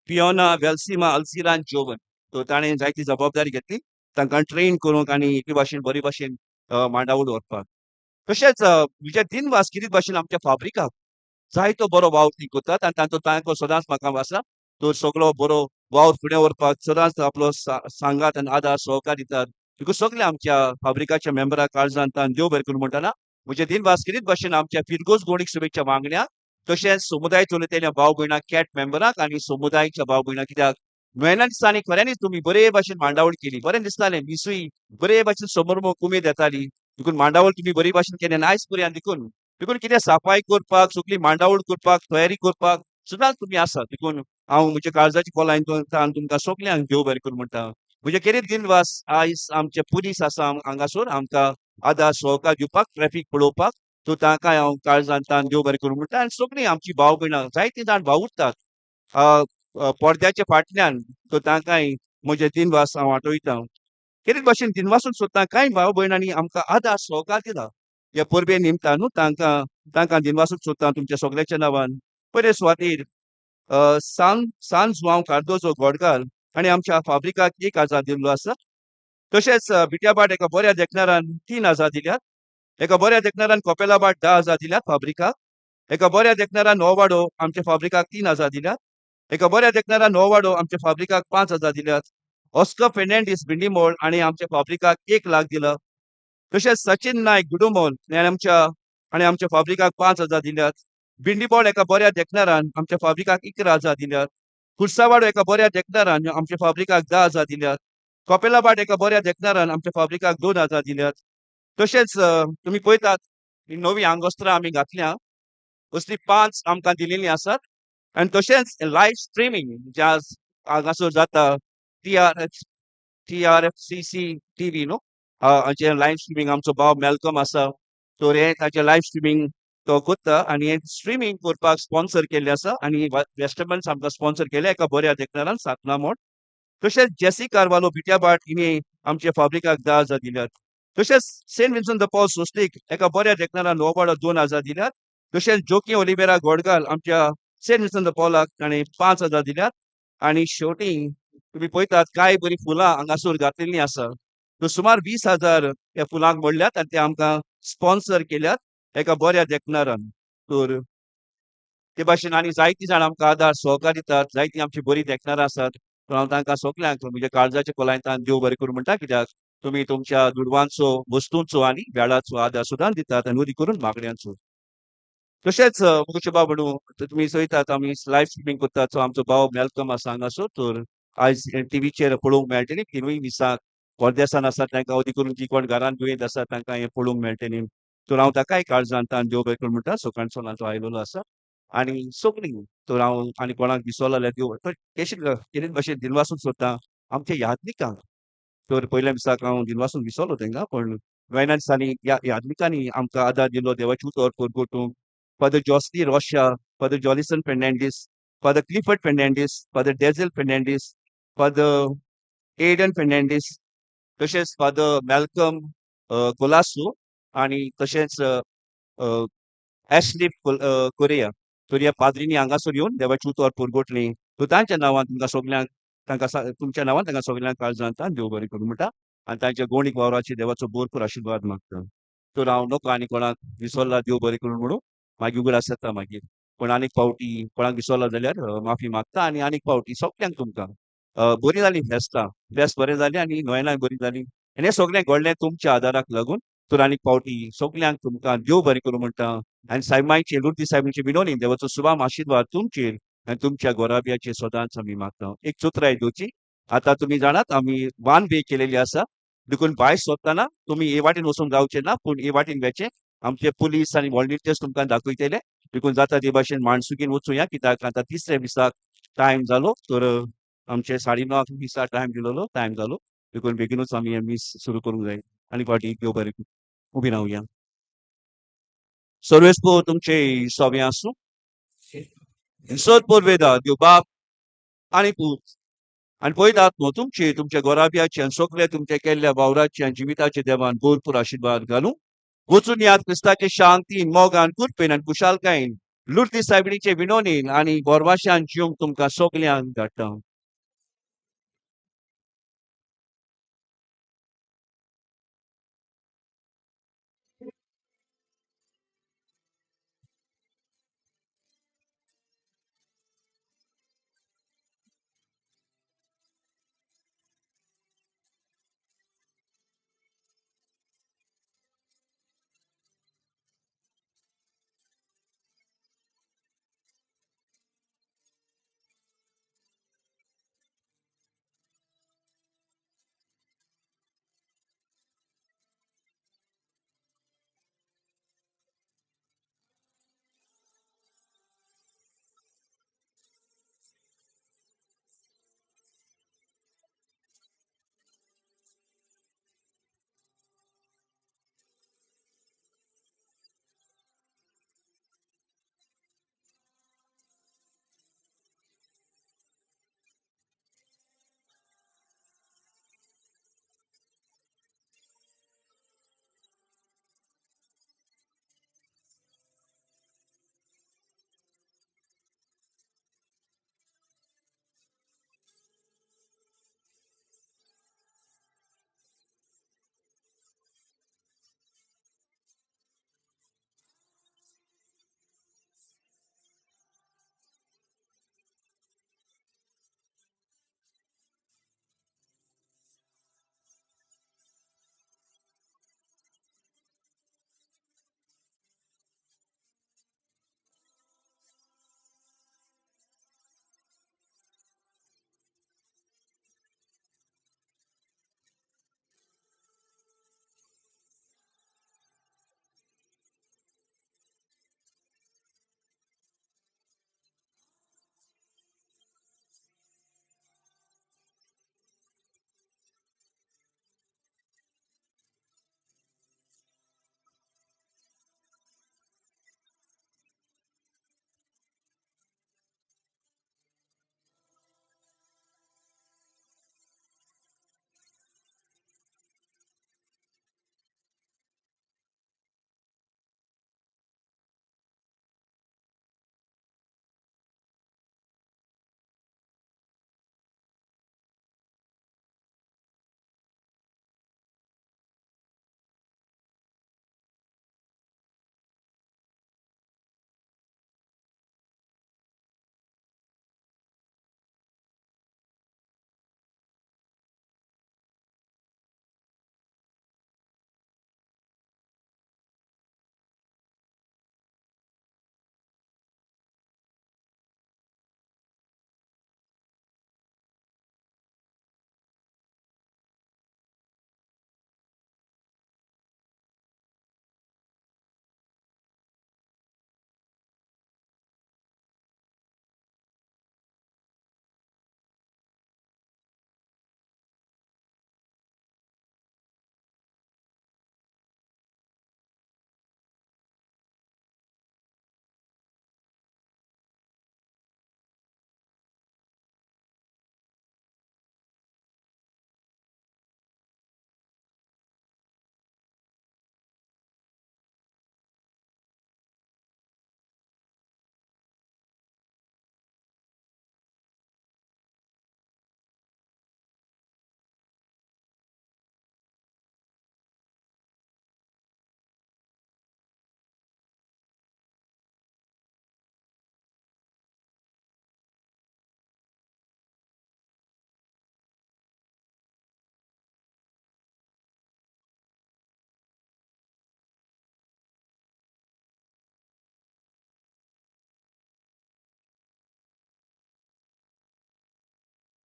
पियोना वेल्सिमा अल्सिरान जोवन. सो ताणें जायती जबाबदारी घेतली तांकां ट्रेन करूंक आनी एके भाशेन बरे भाशेन मांडावळ व्हरपाक. तशेंच म्हज्या दिनवास कितें भाशेन आमच्या फाब्रिकाक जायतो बरो वावर ती करतात आनी तांचो तांकां सदांच म्हाका आसा तो सगळो बरो वावर फुडें व्हरपाक सदांच आपलो सांगात आनी आदार सहकार दितात. देखून सगळे आमच्या फाब्रिकाच्या मेंबराक काळजान तान देव बरें करूं म्हणटना म्हजे दिनवास केलीच भाशेन आमच्या फिरगोज गोणीक शुभेच्छा मागण्या. तशेंच समुदाय चलयतल्या भाव भयणां कॅट मेंबराक आनी समुदायाच्या भाव भयणां, कित्याक नोव्हेंना दिसांनी खऱ्यांनीच तुमी बरे भाशेन मांडावळ केली, बरें दिसतालें, मिसूय बरे भाशेन समोर उमेद येताली. देखून मांडावळ तुमी बरी भाशेन केली आनी आयज पर्यंत देखून देखून कितें साफाय करपाक, सगळी मांडावळ करपाक, तयारी करपाक सदांच तुमी आसात. देखून हांव म्हज्या काळजाच्या खोलायेन तुमकां सगल्यांक देव बरें करूं म्हणटा. म्हजे खेरीत दिनवास आयज आमचे पुलीस आसा हांगासर आमकां आदार सहकार दिवपाक, ट्रॅफीक पळोवपाक, सो तांकां हांव काळजान तान देव बरें करूं म्हणटा. आनी सगळीं आमची भाव भयणां जायतीं जाण वावुरतात पडद्याच्या फाटल्यान, सो तांकांय म्हजे दिनवास हांव आठयता. खेरीत भाशेन दिनवासून सोदता कांय भाव भयणांनी आमकां आदार सहकार दिला ह्या परबे निमतान, न्हू तांकां तांकां दिनवासून सोदता तुमच्या सगळ्याच्या नांवान. पयले सुवातेर सान सान जुआंव कार्दोजो गोडकार आनी आमच्या फाब्रिकाक 1000 दिल्लो आसा. तशेंच बिट्याबाट एका बऱ्या देखणारान 3000 दिल्यात. एका बऱ्या देखणारान कोपेलाबाट 10,000 दिल्यात फाब्रिकाक. एका बऱ्या देखणारान नोवाडो आमच्या फाब्रिकाक 3000 दिल्यात. एका बऱ्या देखणारान नोवाडो आमच्या फाब्रिकाक 5000 दिल्यात. ऑस्कर फेर्नांडीस बिंडीमोळ आनी आमच्या फाब्रिकाक 1 लाख दिला. तशेंच सचिन नायक गुडुमोल आनी आमच्या फाब्रिकाक 5000 दिल्यात. बिंडीबोळ एका बऱ्या देखणारान आमच्या फाब्रिकाक 11,000 दिल्यात. कुर्सावाडो एका बऱ्या देखणारान आमच्या फाब्रिकाक 10,000 दिल्यात. कोपेलाबाट एका बऱ्या देखणारान आमच्या फाब्रिकाक 2000 दिल्यात. तशेंच तुमी पळयतात ही नवी आंगवस्त्रां आमी घातल्या, असली 5 आमकां दिलेलीं आसात. आनी तशेंच लायव्ह स्ट्रिमींग जे आज हांगासर जाता TRFCC TV न्हू, हाचें लायव्ह स्ट्रिमींग आमचो भाव मेलकम आसा, तर हें ताचें लायव्ह स्ट्रिमींग तो करता आनी हें स्ट्रिमींग करपाक स्पॉन्सर केल्लें आसा आनी वेस्टमन्स आमकां स्पॉन्सर केलें एका बऱ्या देखणारान सातना मोड. तशेंच जेसी कारवालो बिट्याबाट हिणें आमच्या फाब्रिकाक 10,000 दिल्यात. तशेंच सेंट विन्सन the Paul सोस्तीक एका बऱ्या देखणारान नोवाडो 2000 दिल्यात. तशेंच जोकी ओलिवेरा गोडगाल आमच्या सेंट विन्सन the पॉलाक ताणें 5000 दिल्यात. आनी शेवटी तुमी पळयतात कांय बरीं फुलां हांगासर घातलेलीं आसा, तर सुमार 20,000 ह्या फुलांक मोडल्यात आनी ते आमकां स्पॉन्सर केल्यात एका बऱ्या देखणारान. तर ते भाशेन आनी जायतीं जाणां आमकां आदार सहकार दितात, जायतीं आमची बरीं देखणारां आसात. तर हांव तांकां सगल्यांक म्हज्या काळजाच्या खोलायेंतल्यान देव बरें करूं म्हणटा, कित्याक तुमी तुमच्या दुडवांचो, वस्तूंचो आनी वेळाचो आदार सुद्दां दितात आनी वरी करून मागण्यांचो. तशेंच मुकुचे बाब म्हणू तुमी चोयतात आमी लायव्ह स्ट्रिमींग करतात, सो आमचो भाव मेलकम आसा हांगासर, तर आयज टिवीचेर पळोवंक मेळटली. तिनूय मिसाक परदेसान आसा तांकां अदी करून जी कोण घरान दुयेंत आसा तांकां हें पळोवंक मेळटलें. तर हांव ताकाय काळजान तान देव बरें करूं म्हणटा. सकाळचो तो आयलेलो आसा आनी सगळीं, तर हांव आनी कोणाक दिसलो जाल्यार देव केन्ना भाशेन दिनवासून सोदता आमच्या यादनिकांक. तर पयल्या दिसाक हांव दिनवासून विसरलो तांकां, पूण नोव्हेंना दिसांनी ह्या यादनिकांनी आमकां आदार दिलो देवाचें उतर परगटूंक. Father Josly Rocha, Father Jolison Fernandes, Father Clifford Fernandes, Father Dazzle Fernandes, Father Aiden Fernandes, तशेंच फादर मॅल्कम कोलासो आनी तशेंच एशली कोरिया. तर ह्या पाद्रींनी हांगासर येवन देवाचें उतर परगटलें. तर तांच्या नांवान तुमकां सगल्यांक तांकां तुमच्या नांवान तांकां सगल्यांक काळजांत देव बरें करूं म्हणटा आनी तांच्या गोणीक वावराचेर देवाचो भरपूर आशिर्वाद मागता. तर हांव नको आनी कोणाक विसरला देव बरें करूं म्हणून, मागीर उगडास येता मागीर, पूण आनीक फावटी कोणाक विसरला जाल्यार माफी मागता. आनी आनीक फावटी सगल्यांक तुमकां बरीं जालीं फेस्तां, फेस्त बरें जालें आनी नोयेनाय बरीं जालीं आनी हें सगळें घडलें तुमच्या आदाराक लागून. तर आनीक फावटी सगल्यांक तुमकां देव बरें करूं म्हणटा आनी सायबांचे लुर्दी सायबांचे विनोनी देवाचो सुभाम आशिर्वाद तुमचेर आनी तुमच्या गोराब्याचेर सदांच आमी मागता. एक चतुराय दिवची. आतां तुमी जाणात आमी वान वे केलेली आसा, देखून भायर सोदतना तुमी हे वाटेन वचूंक जावचें ना, पूण हे वाटेन वेचें आमचे पुलीस आनी वॉलंटियर्स तुमकां दाखयतले. देखून जाता ते भाशेन माणसुकीन वचुया, कित्याक आतां तिसऱ्या दिसाक टायम जालो, तर आमचे 9:30 दिसा टायम दिलेलो, टायम जालो, देखून बेगीनूच आमी हें मीस सुरू करूंक जाय. आनी फावटी देव बरें उबी रावया. सर्वेस्पोर तुमचे सोबें आसूं. सत वेदा देव बाप आनी पूत आनी पयत आत्मो तुमचे तुमच्या गोराब्याचे आनी सगळे तुमच्या केल्ल्या वावराचे आनी जिविताचे देवान भरपूर आशिर्वाद घालूं. वचून याद क्रिस्ताचे शांतीन, मोगान, कृपेन आनी खुशालकायेन लुर्ती सायबिणीचे विनोनीन आनी बोरवाशान जिवंक तुमकां सगल्यांक धाडटा.